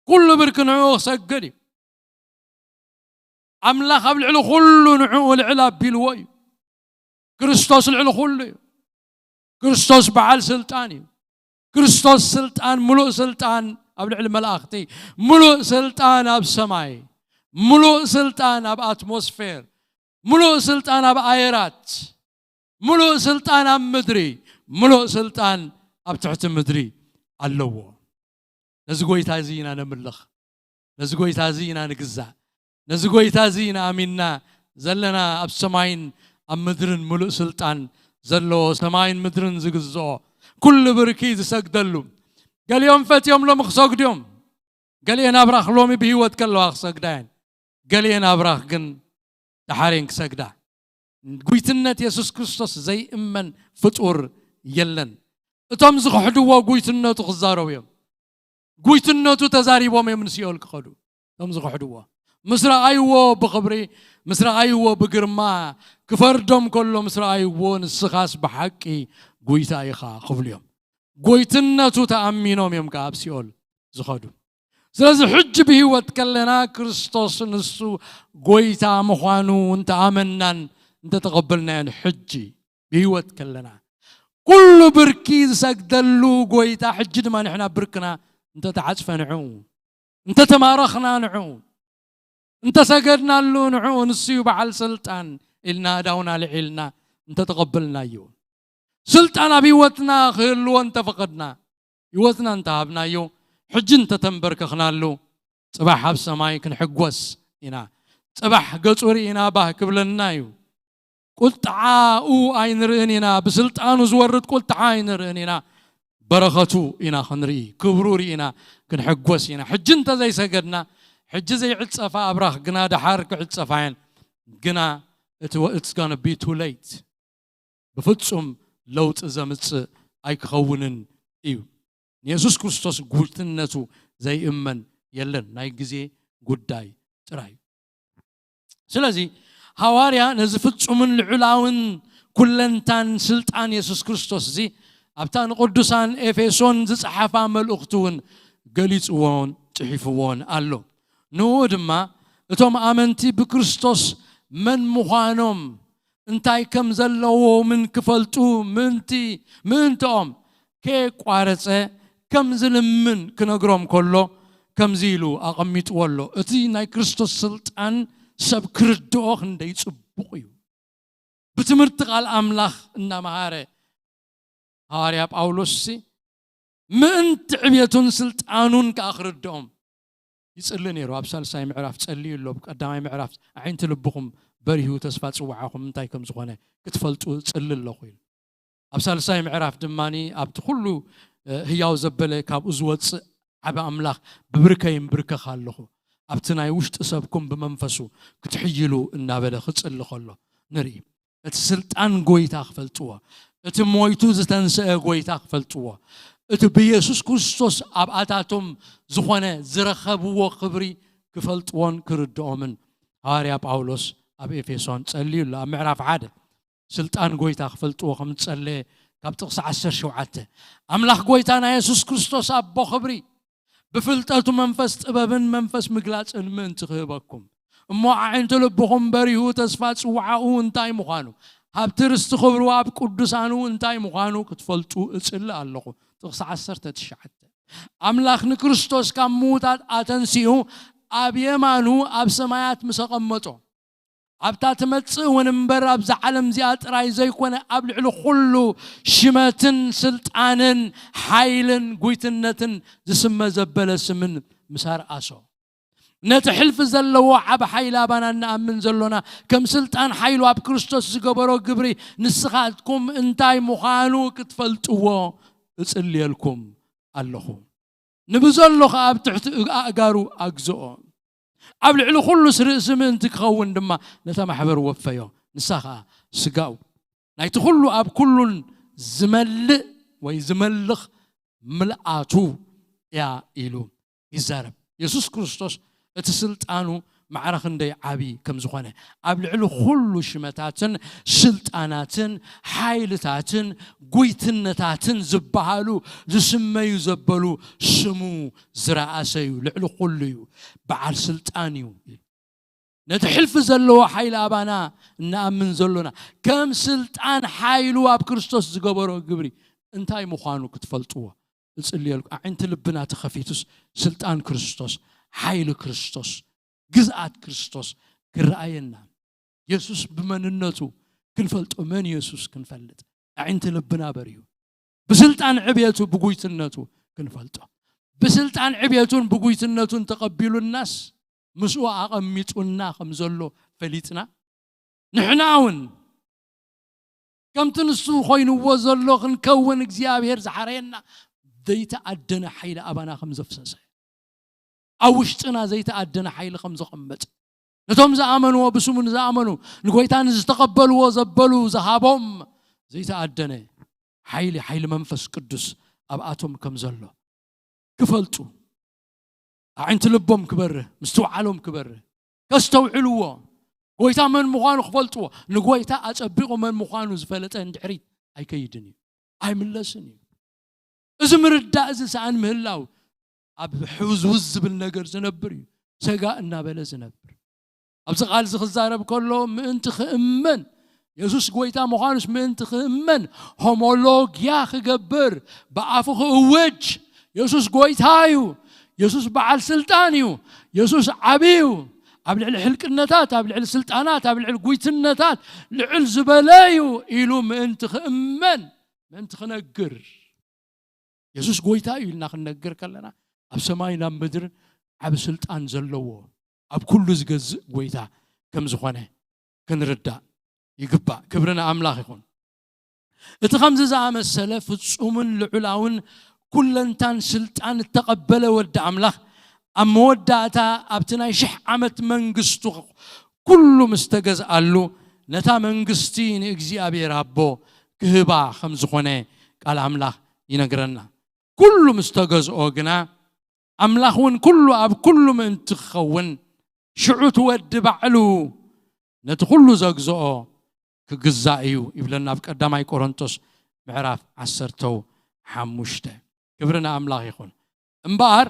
ኩሉ ብርኪ ንኡ ክሰግድ እዩ። ኣምላኽ ኣብ ልዕሊ ኩሉ ንኡ ልዕል ኣቢልዎ እዩ። ክርስቶስ ልዕሊ ኩሉ እዩ። ክርስቶስ በዓል ስልጣን እዩ። ክርስቶስ ስልጣን፣ ምሉእ ስልጣን ኣብ ልዕሊ መላእኽቲ፣ ምሉእ ስልጣን ኣብ ሰማይ፣ ምሉእ ስልጣን ኣብ ኣትሞስፌር፣ ምሉእ ስልጣን ኣብ ኣየራት፣ ምሉእ ስልጣን ኣብ ምድሪ፣ ምሉእ ስልጣን ኣብ ትሕቲ ምድሪ ኣለዎ። ነዚ ጎይታ እዚ ኢና ነምልኽ። ነዚ ጎይታ እዚ ኢና ንግዛእ። ነዚ ጎይታ እዚ ኢና ኣሚንና ዘለና፣ ኣብ ሰማይን ኣብ ምድርን ምሉእ ስልጣን ዘለዎ፣ ሰማይን ምድርን ዝግዝኦ፣ ኩሉ ብርኪ ዝሰግደሉ። ገሊኦም ፈትዮም ሎሚ ክሰግዱ እዮም። ገሊኤን ኣብራኽ ሎሚ ብህይወት ከለዋ ክሰግዳ እየን። ገሊኤን ኣብራኽ ግን ደሓሬን ክሰግዳ። ጉይትነት የሱስ ክርስቶስ ዘይእመን ፍጡር የለን። እቶም ዝኽሕድዎ ጉይትነቱ ክዛረቡ እዮም። ጉይትነቱ ተዛሪቦም እዮም ንሲኦል ክኸዱ። እቶም ዝኽሕድዎ ምስ ረኣይዎ ብኽብሪ፣ ምስ ረኣይዎ ብግርማ፣ ክፈርዶም ከሎ ምስ ረኣይዎ፣ ንስኻስ ብሓቂ ጉይታ ኢኻ ክብሉ እዮም። ጎይትነቱ ተኣሚኖም እዮም ከኣ ኣብ ሲኦል ዝኸዱ። ስለዚ ሕጂ ብህይወት ከለና ክርስቶስ ንሱ ጎይታ ምዃኑ እንተኣመናን እንተተቐበልናዮን፣ ሕጂ ብህይወት ከለና ኩሉ ብርኪ ዝሰግደሉ ጎይታ፣ ሕጂ ድማ ንሕና ብርክና እንተተዓጽፈ ንዕኡ፣ እንተተማረኽና ንዕኡ፣ እንተሰገድናሉ ንዕኡ፣ ንሱ እዩ በዓል ስልጣን ኢልና ኣእዳውና ልዒልና እንተተቐበልናዮ፣ ስልጣን ኣብ ህይወትና ክህልዎ እንተፈቐድና፣ ህይወትና እንተሃብናዮ፣ ሕጂ እንተተንበርከኽናሉ፣ ጽባሕ ኣብ ሰማይ ክንሕጎስ ኢና። ጽባሕ ገጹ ርኢና ባህ ክብለና እዩ። ቁጥዓኡ ኣይንርእን ኢና፣ ብስልጣኑ ዝወርድ ቁጥዓ ኣይንርእን ኢና። በረኸቱ ኢና ክንርኢ፣ ክብሩ ርኢና ክንሕጎስ ኢና። ሕጂ እንተዘይሰገድና፣ ሕጂ ዘይዕጸፋ ኣብራኽ ግና ደሓር ክዕጸፋ እየን። ግና እቲ ወ-፣ it's gonna be too late። ብፍጹም ለውጢ ዘምጽእ ኣይክኸውንን እዩ። ንየሱስ ክርስቶስ ጉይትነቱ ዘይእመን የለን። ናይ ግዜ ጉዳይ ጥራይ እዩ። ስለዚ ሃዋርያ ነዚ ፍጹምን ልዑላውን ኩለንታን ስልጣን የሱስ ክርስቶስ እዚ ኣብታ ንቅዱሳን ኤፌሶን ዝጸሓፋ መልእኽቱ እውን ገሊጽዎን ጽሒፍዎን ኣሎ። ንኡ ድማ እቶም ኣመንቲ ብክርስቶስ መን ምዃኖም፣ እንታይ ከም ዘለዎምን ክፈልጡ ምእንቲ፣ ምእንትኦም ከየቋረጸ ከም ዝልምን ክነግሮም ከሎ፣ ከምዚ ኢሉ ኣቐሚጥዎ ኣሎ። እቲ ናይ ክርስቶስ ስልጣን ሰብ ክርድኦ ክንደይ ጽቡቕ እዩ። ብትምህርቲ ቃል ኣምላኽ እናመሃረ ሃዋርያ ጳውሎስ ሲ ምእንቲ ዕብየቱን ስልጣኑን ከኣ ክርድኦም ይጽሊ ነይሩ። ኣብ ሳልሳይ ምዕራፍ ጸልዩ ኣሎ። ኣብ ቀዳማይ ምዕራፍ ኣዒንቲ ልብኹም በሪሁ፣ ተስፋ ጽዋዓኹም እንታይ ከም ዝኾነ ክትፈልጡ ጽሊ ኣለኹ ኢሉ። ኣብ ሳልሳይ ምዕራፍ ድማ ኣብቲ ኩሉ፣ እ፣ ህያው ዘበለ ካብኡ ዝወጽእ ዓቢ ኣምላኽ ብብርከ ይንብርከኽ ኣለኹ፣ ኣብቲ ናይ ውሽጢ ሰብኩም ብመንፈሱ ክትሕይሉ እናበለ ክጽሊ ከሎ ንርኢ። እቲ ስልጣን ጎይታ ክፈልጥዎ፣ እቲ ሞይቱ ዝተንስአ ጎይታ ክፈልጥዎ፣ እቲ ብየሱስ ክርስቶስ ኣብኣታቶም ዝኾነ ዝረኸብዎ ክብሪ ክፈልጥዎን ክርድኦምን ሃዋርያ ጳውሎስ ኣብ ኤፌሶን ጸልዩ ኣሎ። ኣብ ምዕራፍ ሓደ ስልጣን ጎይታ ክፈልጥዎ ከም ዝጸለየ ካብ ጥቕሲ ዓሰርተ ሸውዓተ፣ ኣምላኽ ጎይታና የሱስ ክርስቶስ ኣቦ ክብሪ ብፍልጠቱ መንፈስ ጥበብን መንፈስ ምግላጽን ምእንቲ ክህበኩም፣ እሞ ኣዒንቲ ልብኹም በሪሁ፣ ተስፋ ጽውዓኡ እንታይ ምዃኑ፣ ሃብቲ ርስቲ ክብሩ ኣብ ቅዱሳኑ እንታይ ምዃኑ ክትፈልጡ እጽሊ ኣለኹ። ጥቕሲ ዓሰርተ ትሽዓተ፣ ኣምላኽ ንክርስቶስ ካብ ምዉታት ኣተንሲኡ ኣብ የማኑ ኣብ ሰማያት ምስ ኣቐመጦ፣ ኣብታ ትመጽእ እውን እምበር ኣብዛ ዓለም እዚኣ ጥራይ ዘይኮነ፣ ኣብ ልዕሊ ኩሉ ሽመትን ስልጣንን ሓይልን ጉይትነትን ዝስመ ዘበለ ስምን ምስ ኣርኣሶ፣ ነቲ ሕልፊ ዘለዎ ዓቢ ሓይሊ ኣባና እንኣምን ዘሎና፣ ከም ስልጣን ሓይሉ ኣብ ክርስቶስ ዝገበሮ ግብሪ ንስኻትኩም እንታይ ምዃኑ ክትፈልጥዎ እጽልየልኩም ኣለኹ። ንብዘሎ ኸኣ ኣብ ትሕቲ ኣእጋሩ ኣግዝኦ። ኣብ ልዕሊ ኩሉስ ርእሲ ምእንቲ ክኸውን ድማ ነታ ማሕበር ወፈዮ። ንሳ ኸኣ ስጋኡ፣ ናይቲ ኩሉ ኣብ ኩሉን ዝመልእ ወይ ዝመልኽ ምልኣቱ እያ ኢሉ ይዛረብ። የሱስ ክርስቶስ እቲ ስልጣኑ ማዕረ ክንደይ ዓቢ ከም ዝኾነ፣ ኣብ ልዕሊ ኩሉ ሽመታትን ስልጣናትን ሓይልታትን ጉይትነታትን ዝበሃሉ ዝስመዩ ዘበሉ ስሙ ዝረኣሰ እዩ፣ ልዕሊ ኩሉ እዩ፣ በዓል ስልጣን እዩ። ነቲ ሕልፊ ዘለዎ ሓይሊ ኣባና እንኣምን ዘሎና፣ ከም ስልጣን ሓይሉ ኣብ ክርስቶስ ዝገበሮ ግብሪ እንታይ ምዃኑ ክትፈልጥዎ እጽልየልኩ። ኣዒንቲ ልብና ተኸፊቱስ ስልጣን ክርስቶስ፣ ሓይሊ ክርስቶስ፣ ግዝኣት ክርስቶስ ክረኣየና። የሱስ ብመንነቱ ክንፈልጦ፣ መን የሱስ ክንፈልጥ፣ ኣዒንቲ ልብና በርዩ። ብስልጣን ዕብየቱ ብጉይትነቱ ክንፈልጦ፣ ብስልጣን ዕብየቱን ብጉይትነቱን ተቐቢሉናስ ምስኡ ኣቐሚጡና ከም ዘሎ ፈሊጥና፣ ንሕና እውን ከምቲ ንሱ ኮይንዎ ዘሎ ክንከውን እግዚኣብሔር ዝሓረየና ዘይተኣደነ ሓይሊ ኣባና ከም ዘፍሰሰ፣ ኣብ ውሽጥና ዘይተኣደነ ሓይሊ ከም ዘቐመጠ፣ ነቶም ዝኣመንዎ፣ ብስሙ ንዝኣመኑ፣ ንጎይታ ንዝተቐበልዎ ዘበሉ ዝሃቦም ዘይተኣደነ ሓይሊ፣ ሓይሊ መንፈስ ቅዱስ ኣብኣቶም ከም ዘሎ ክፈልጡ፣ ኣዒንቲ ልቦም ክበርህ፣ ምስትውዓሎም ክበርህ፣ ከስተውዕልዎ፣ ጎይታ መን ምዃኑ ክፈልጥዎ። ንጎይታ ኣጸቢቑ መን ምዃኑ ዝፈለጠ እንድሕሪት ኣይከይድን እዩ፣ ኣይምለስን እዩ። እዚ ምርዳእ እዚ ሰኣን ምህላው ኣብ ሕውዝውዝ ዝብል ነገር ዝነብር እዩ፣ ሰጋ እናበለ ዝነብር። ኣብዚ ቃል እዚ ክዛረብ ከሎ ምእንቲ ክእመን፣ የሱስ ጎይታ ምዃኑስ ምእንቲ ክእመን፣ ሆሞሎግያ ክገብር፣ ብኣፉ ክእውጅ፣ የሱስ ጎይታ እዩ፣ የሱስ በዓል ስልጣን እዩ፣ የሱስ ዓቢ እዩ፣ ኣብ ልዕሊ ሕልቅነታት፣ ኣብ ልዕሊ ስልጣናት፣ ኣብ ልዕሊ ጉይትነታት ልዕል ዝበለ እዩ ኢሉ ምእንቲ ክእመን፣ ምእንቲ ክነግር፣ የሱስ ጎይታ እዩ ኢልና ክንነግር ከለና፣ ኣብ ሰማይን ኣብ ምድርን ዓቢ ስልጣን ዘለዎ፣ ኣብ ኩሉ ዝገዝእ ጎይታ ከም ዝኾነ ክንርዳእ ይግባእ። ክብሪ ንኣምላኽ ይኹን። እቲ ከምዚ ዝኣመሰለ ፍጹምን ልዑላውን ኩለንታን ስልጣን እተቐበለ ወዲ ኣምላኽ፣ ኣብ መወዳእታ ኣብቲ ናይ ሽሕ ዓመት መንግስቱ ኩሉ ምስ ተገዝኣሉ፣ ነታ መንግስቲ ንእግዚኣብሔር ኣቦ ክህባ ከም ዝኾነ ቃል ኣምላኽ ይነግረና። ኩሉ ምስ ተገዝኦ ግና፣ ኣምላኽ እውን ኩሉ ኣብ ኩሉ ምእንቲ ክኸውን፣ ሽዑ እቲ ወዲ ባዕሉ ነቲ ኩሉ ዘግዝኦ ክግዛእ እዩ ይብለና ኣብ ቀዳማይ ቆሮንቶስ ምዕራፍ ዓሰርተ ሓሙሽተ። ክብሪ ንኣምላኽ ይኹን። እምበኣር፣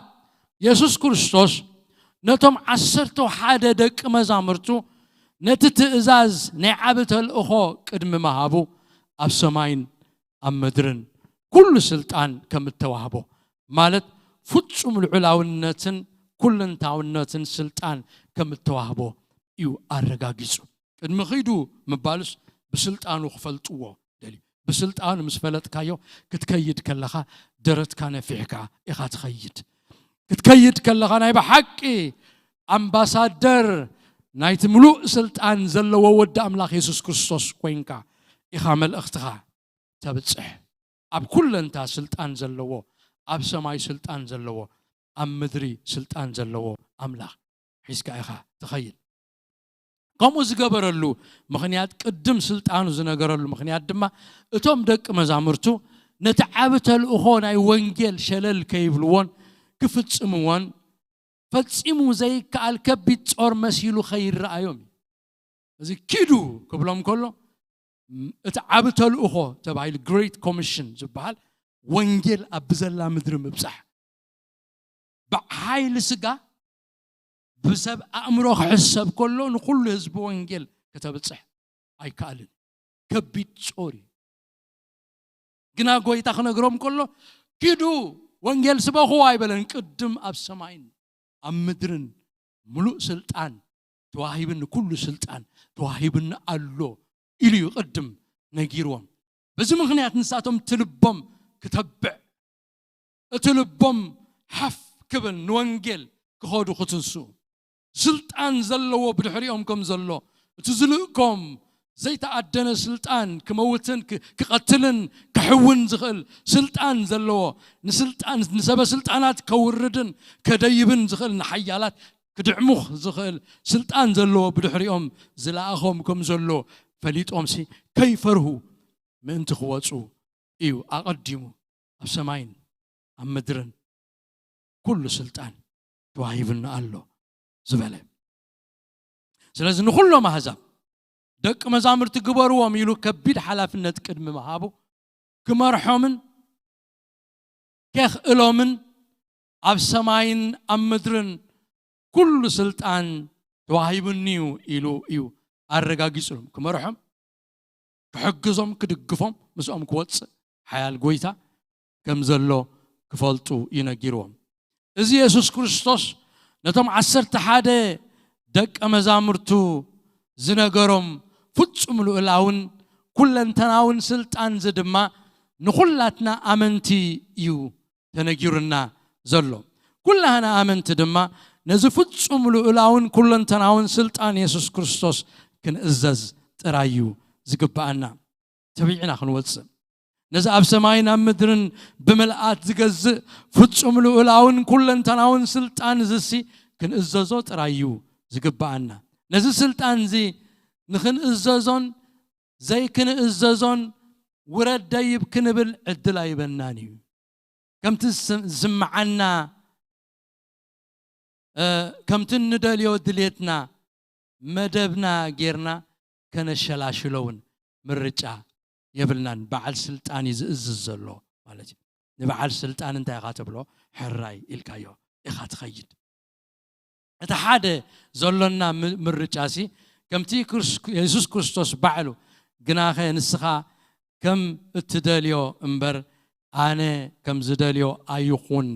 የሱስ ክርስቶስ ነቶም ዓሰርተ ሓደ ደቂ መዛሙርቱ ነቲ ትእዛዝ ናይ ዓቢ ተልእኾ ቅድሚ ምሃቡ፣ ኣብ ሰማይን ኣብ ምድርን ኩሉ ስልጣን ከም እተዋህቦ፣ ማለት ፍጹም ልዑላውነትን ኩለንታውነትን ስልጣን ከም እተዋህቦ እዩ ኣረጋጊጹ። ቅድሚ ኺዱ ምባሉስ ብስልጣኑ ክፈልጥዎ ደልዩ። ብስልጣኑ ምስ ፈለጥካዮ፣ ክትከይድ ከለኻ ደረትካ ነፊሕካ ኢኻ ትኸይድ። ክትከይድ ከለኻ ናይ ብሓቂ ኣምባሳደር ናይቲ ምሉእ ስልጣን ዘለዎ ወዲ ኣምላኽ የሱስ ክርስቶስ ኮይንካ ኢኻ መልእኽትኻ ተብጽሕ። ኣብ ኩለንታ ስልጣን ዘለዎ፣ ኣብ ሰማይ ስልጣን ዘለዎ፣ ኣብ ምድሪ ስልጣን ዘለዎ ኣምላኽ ሒዝካ ኢኻ ትኸይድ። ከምኡ ዝገበረሉ ምኽንያት፣ ቅድም ስልጣኑ ዝነገረሉ ምኽንያት ድማ፣ እቶም ደቂ መዛሙርቱ ነቲ ዓቢ ተልእኾ ናይ ወንጌል ሸለል ከይብልዎን ክፍጽምዎን ፈጺሙ ዘይከኣል ከቢድ ጾር መሲሉ ከይረኣዮም እዩ። እዚ ኪዱ ክብሎም ከሎ፣ ም-፣ እቲ ዓቢ ተልእኾ ተባሂሉ ግሬት ኮሚሽን ዝበሃል ወንጌል ኣብ ብዘላ ምድሪ ምብጻሕ። ብሓይሊ ስጋ፣ ብሰብ ኣእምሮ ክሕሰብ ከሎ ንኹሉ ህዝቢ ወንጌል ከተብጽሕ ኣይከኣልን። ከቢድ ጾር እዩ። ግና ጎይታ ክነግሮም ከሎ፣ "ኪዱ ወንጌል ስበኹ" ኣይበለን። "ቅድም ኣብ ሰማይን ኣብ ምድርን ምሉእ ስልጣን ተዋሂብኒ፣ ኩሉ ስልጣን ተዋሂብኒ ኣሎ" ኢሉ እዩ ቅድም ነጊርዎም። በዚ ምኽንያት ንሳቶም እቲ ልቦም ክተብዕ፣ እቲ ልቦም ሓፍ ክብል ንወንጌል ክኸዱ ክትንስኡ፣ ስልጣን ዘለዎ ብድሕሪኦም ከም ዘሎ፣ እቲ ዝልእኮም ዘይተኣደነ ስልጣን፣ ክመውትን ክ-፣ ክቐትልን ክሕውን ዝኽእል ስልጣን ዘለዎ፣ ንስልጣን፣ ንሰበ ስልጣናት ከውርድን ከደይብን ዝኽእል፣ ንሓያላት ክድዕሙኽ ዝኽእል ስልጣን ዘለዎ ብድሕሪኦም ዝለኣኾም ከም ዘሎ ፈሊጦምሲ ከይፈርሁ ምእንቲ ክወጹ እዩ ኣቐዲሙ ኣብ ሰማይን ኣብ ምድርን ኩሉ ስልጣን ተዋሂቡና ኣሎ ዝበለ። ስለዚ ንኹሎም ኣህዛብ ደቂ መዛሙርቲ ግበርዎም ኢሉ ከቢድ ሓላፍነት ቅድሚ ምሃቡ ክመርሖምን ከኽእሎምን ኣብ ሰማይን ኣብ ምድርን ኩሉ ስልጣን ተዋሂቡኒ እዩ ኢሉ እዩ ኣረጋጊጹሎም። ክመርሖም፣ ክሕግዞም፣ ክድግፎም፣ ምስኦም ክወጽእ ሓያል ጎይታ ከም ዘሎ ክፈልጡ እዩ ነጊርዎም። እዚ የሱስ ክርስቶስ ነቶም ዓሰርተ ሓደ ደቀ መዛሙርቱ ዝነገሮም ፍጹም ልኡላውን ኩለንተናውን ስልጣን እዚ ድማ ንኹላትና ኣመንቲ እዩ ተነጊሩና ዘሎ። ኩላህና ኣመንቲ ድማ ነዚ ፍጹም ልኡላውን ኩለንተናውን ስልጣን የሱስ ክርስቶስ ክንእዘዝ ጥራይ እዩ ዝግብኣና። ተቢዕና ክንወጽእ፣ ነዚ ኣብ ሰማይን ኣብ ምድርን ብምልኣት ዝገዝእ ፍጹም ልኡላውን ኩለንተናውን ስልጣን እዝሲ ክንእዘዞ ጥራይ እዩ ዝግብኣና። ነዚ ስልጣን እዚ ንኽንእዘዞን ዘይክንእዘዞን ውረድ ደይብ ክንብል ዕድል ኣይበናን እዩ። ከምቲ ዝስ-፣ ዝስምዓና፣ እ፣ ከምቲ እንደልዮ ድሌትና መደብና ጌርና ከነሸላሽሎ እውን ምርጫ የብልናን። በዓል ስልጣን እዩ ዝእዝዝ ዘሎ ማለት እዩ። ንበዓል ስልጣን እንታይ ኢኻ ትብሎ? ሕራይ ኢልካዮ ኢኻ ትኸይድ። እቲ ሓደ ዘሎና ም-፣ ምርጫሲ ከምቲ ክርስ-፣ የሱስ ክርስቶስ ባዕሉ፣ "ግናኸ ንስኻ ከም እትደልዮ እምበር ኣነ ከም ዝደልዮ ኣይኹን፣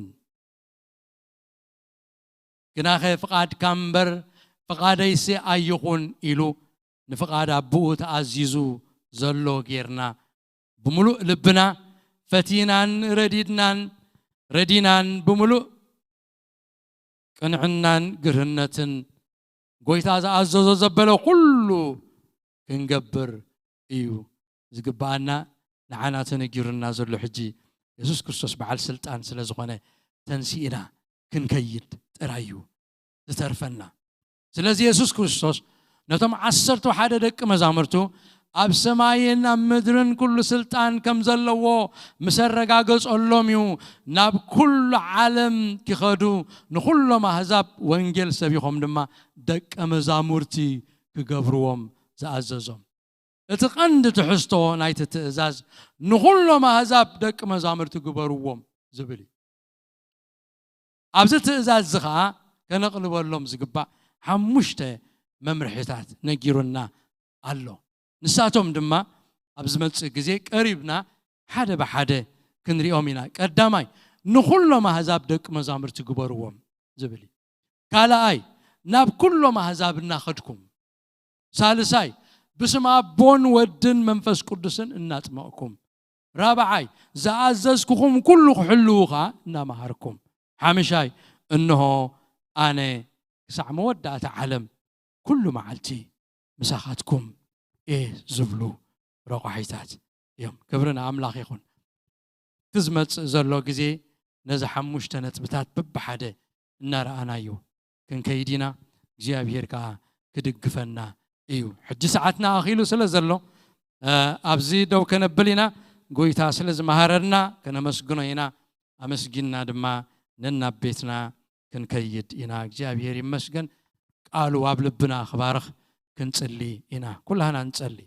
ግናኸ ፍቓድካ እምበር ፍቓደይሲ ኣይኹን" ኢሉ ንፍቓድ ኣቦኡ ተኣዚዙ ዘሎ ጌርና ብምሉእ ልብና ፈቲናን ረዲድናን ረዲናን ብምሉእ ቅንዕናን ግርህነትን ጎይታ ዝኣዘዞ ዘበለ ኩሉ ክንገብር እዩ ዝግብኣና። ንዓና ተነጊሩና ዘሎ ሕጂ የሱስ ክርስቶስ በዓል ስልጣን ስለ ዝኾነ ተንሲእና ክንከይድ ጥራይ እዩ ዝተርፈና። ስለዚ የሱስ ክርስቶስ ነቶም ዓሰርተ ሓደ ደቂ መዛሙርቱ ኣብ ሰማይን ኣብ ምድርን ኩሉ ስልጣን ከም ዘለዎ ምስ ኣረጋገጸሎም እዩ ናብ ኩሉ ዓለም ክኸዱ ንኹሎም ኣህዛብ ወንጌል ሰቢኾም ድማ ደቀ መዛሙርቲ ክገብርዎም ዝኣዘዞም። እቲ ቀንዲ ትሕዝቶ ናይቲ ትእዛዝ ንኹሎም ኣህዛብ ደቂ መዛሙርቲ ግበርዎም ዝብል እዩ። ኣብዚ ትእዛዝ እዚ ኸዓ ከነቕልበሎም ዝግባእ ሓሙሽተ መምርሒታት ነጊሩና ኣሎ። ንሳቶም ድማ ኣብ ዝመጽእ ግዜ ቀሪብና ሓደ ብሓደ ክንሪኦም ኢና። ቀዳማይ፣ ንኹሎም ኣህዛብ ደቂ መዛሙርቲ ግበርዎም ዝብል እዩ። ካልኣይ፣ ናብ ኩሎም ኣህዛብ እናኸድኩም። ሳልሳይ፣ ብስም ኣቦን ወድን መንፈስ ቅዱስን እናጥመቕኩም። ራብዓይ፣ ዝኣዘዝኩኹም ኩሉ ክሕልዉ ኸዓ እናመሃርኩም። ሓምሻይ፣ እንሆ ኣነ ክሳዕ መወዳእታ ዓለም ኩሉ መዓልቲ ምሳኻትኩም እየ ዝብሉ ረቋሒታት እዮም። ክብሪ ንኣምላኽ ይኹን። ክዝመጽእ ዘሎ ግዜ ነዚ ሓሙሽተ ነጥብታት በብሓደ እናረኣናዮ ክንከይድ ኢና። እግዚኣብሄር ከኣ ክድግፈና እዩ። ሕጂ ሰዓትና ኣኺሉ ስለ ዘሎ፣ እ፣ ኣብዚ ደው ከነብል ኢና። ጎይታ ስለ ዝመሃረና ከነመስግኖ ኢና። ኣመስጊንና ድማ ነናብ ቤትና ክንከይድ ኢና። እግዚኣብሄር ይመስገን። ቃሉ ኣብ ልብና ክባርኽ ክንጽሊ ኢና። ኩላህና ንጸሊ።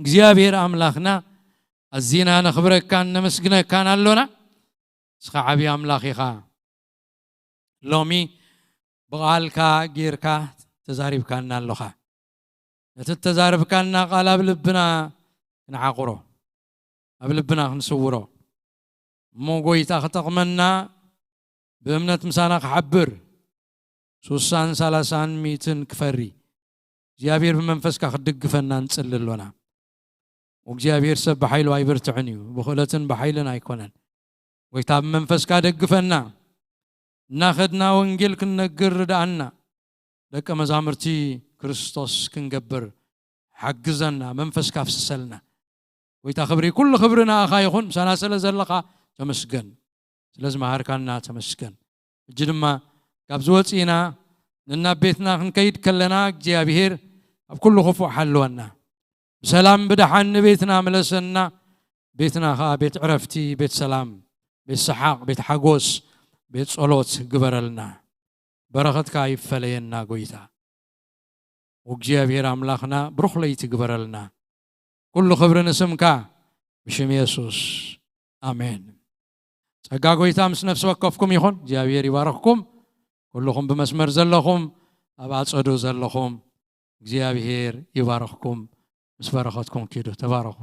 እግዚኣብሄር ኣምላኽና፣ ኣዚና ነኽብረካን ነመስግነካን ኣሎና። ንስኻ ዓብዪ ኣምላኽ ኢኻ። ሎሚ ብቓልካ ጌርካ ተዛሪብካና ኣለኻ። ነቲ እተዛረብካና ቃል ኣብ ልብና ክንዓቑሮ፣ ኣብ ልብና ክንስውሮ፣ እሞ ጎይታ ክጠቕመና፣ ብእምነት ምሳና ክሓብር፣ ሱሳን ሰላሳን ሚእትን ክፈሪ፣ እግዚኣብሔር ብመንፈስካ ክትድግፈና ንጽሊ ኣሎና። እግዚኣብሔር ሰብ ብሓይሉ ኣይብርትዕን እዩ፣ ብኽእለትን ብሓይልን ኣይኮነን። ጎይታ ብመንፈስካ ደግፈና፣ እናኸድና ወንጌል ክንነግር ርድኣና፣ ደቀ መዛሙርቲ ክርስቶስ ክንገብር ሓግዘና፣ መንፈስካ ኣፍስሰልና። ጎይታ ክብሪ፣ ኩሉ ክብሪ ንኣኻ ይኹን፣ ምሳና ስለ ዘለኻ ተመስገን፣ ስለ ዝመሃርካና ተመስገን። ሕጂ ድማ ካብ ዝወፅእና ንናብ ቤትና ክንከይድ ከለና እግዚኣብሔር ኣብ ኩሉ ክፉእ ሓልወና፣ ብሰላም ብደሓን ንቤትና ምለሰና። ቤትና ኸዓ ቤት ዕረፍቲ፣ ቤት ሰላም፣ ቤት ሰሓቕ፣ ቤት ሓጎስ፣ ቤት ጸሎት ግበረልና። በረኸትካ ይፈለየና ጎይታ። እግዚኣብሔር ኣምላኽና ብሩኽ ለይቲ ግበረልና። ኩሉ ክብሪ ንስምካ ብሽም የሱስ ኣሜን። ጸጋ ጎይታ ምስ ነፍሲ ወከፍኩም ይኹን። እግዚኣብሔር ይባረኽኩም። ኩልኹም ብመስመር ዘለኹም፣ ኣብ ኣጸዱ ዘለኹም እግዚኣብሔር ይባረኽኩም። ምስ በረኸትኩም ኪዱ። ተባረኹ።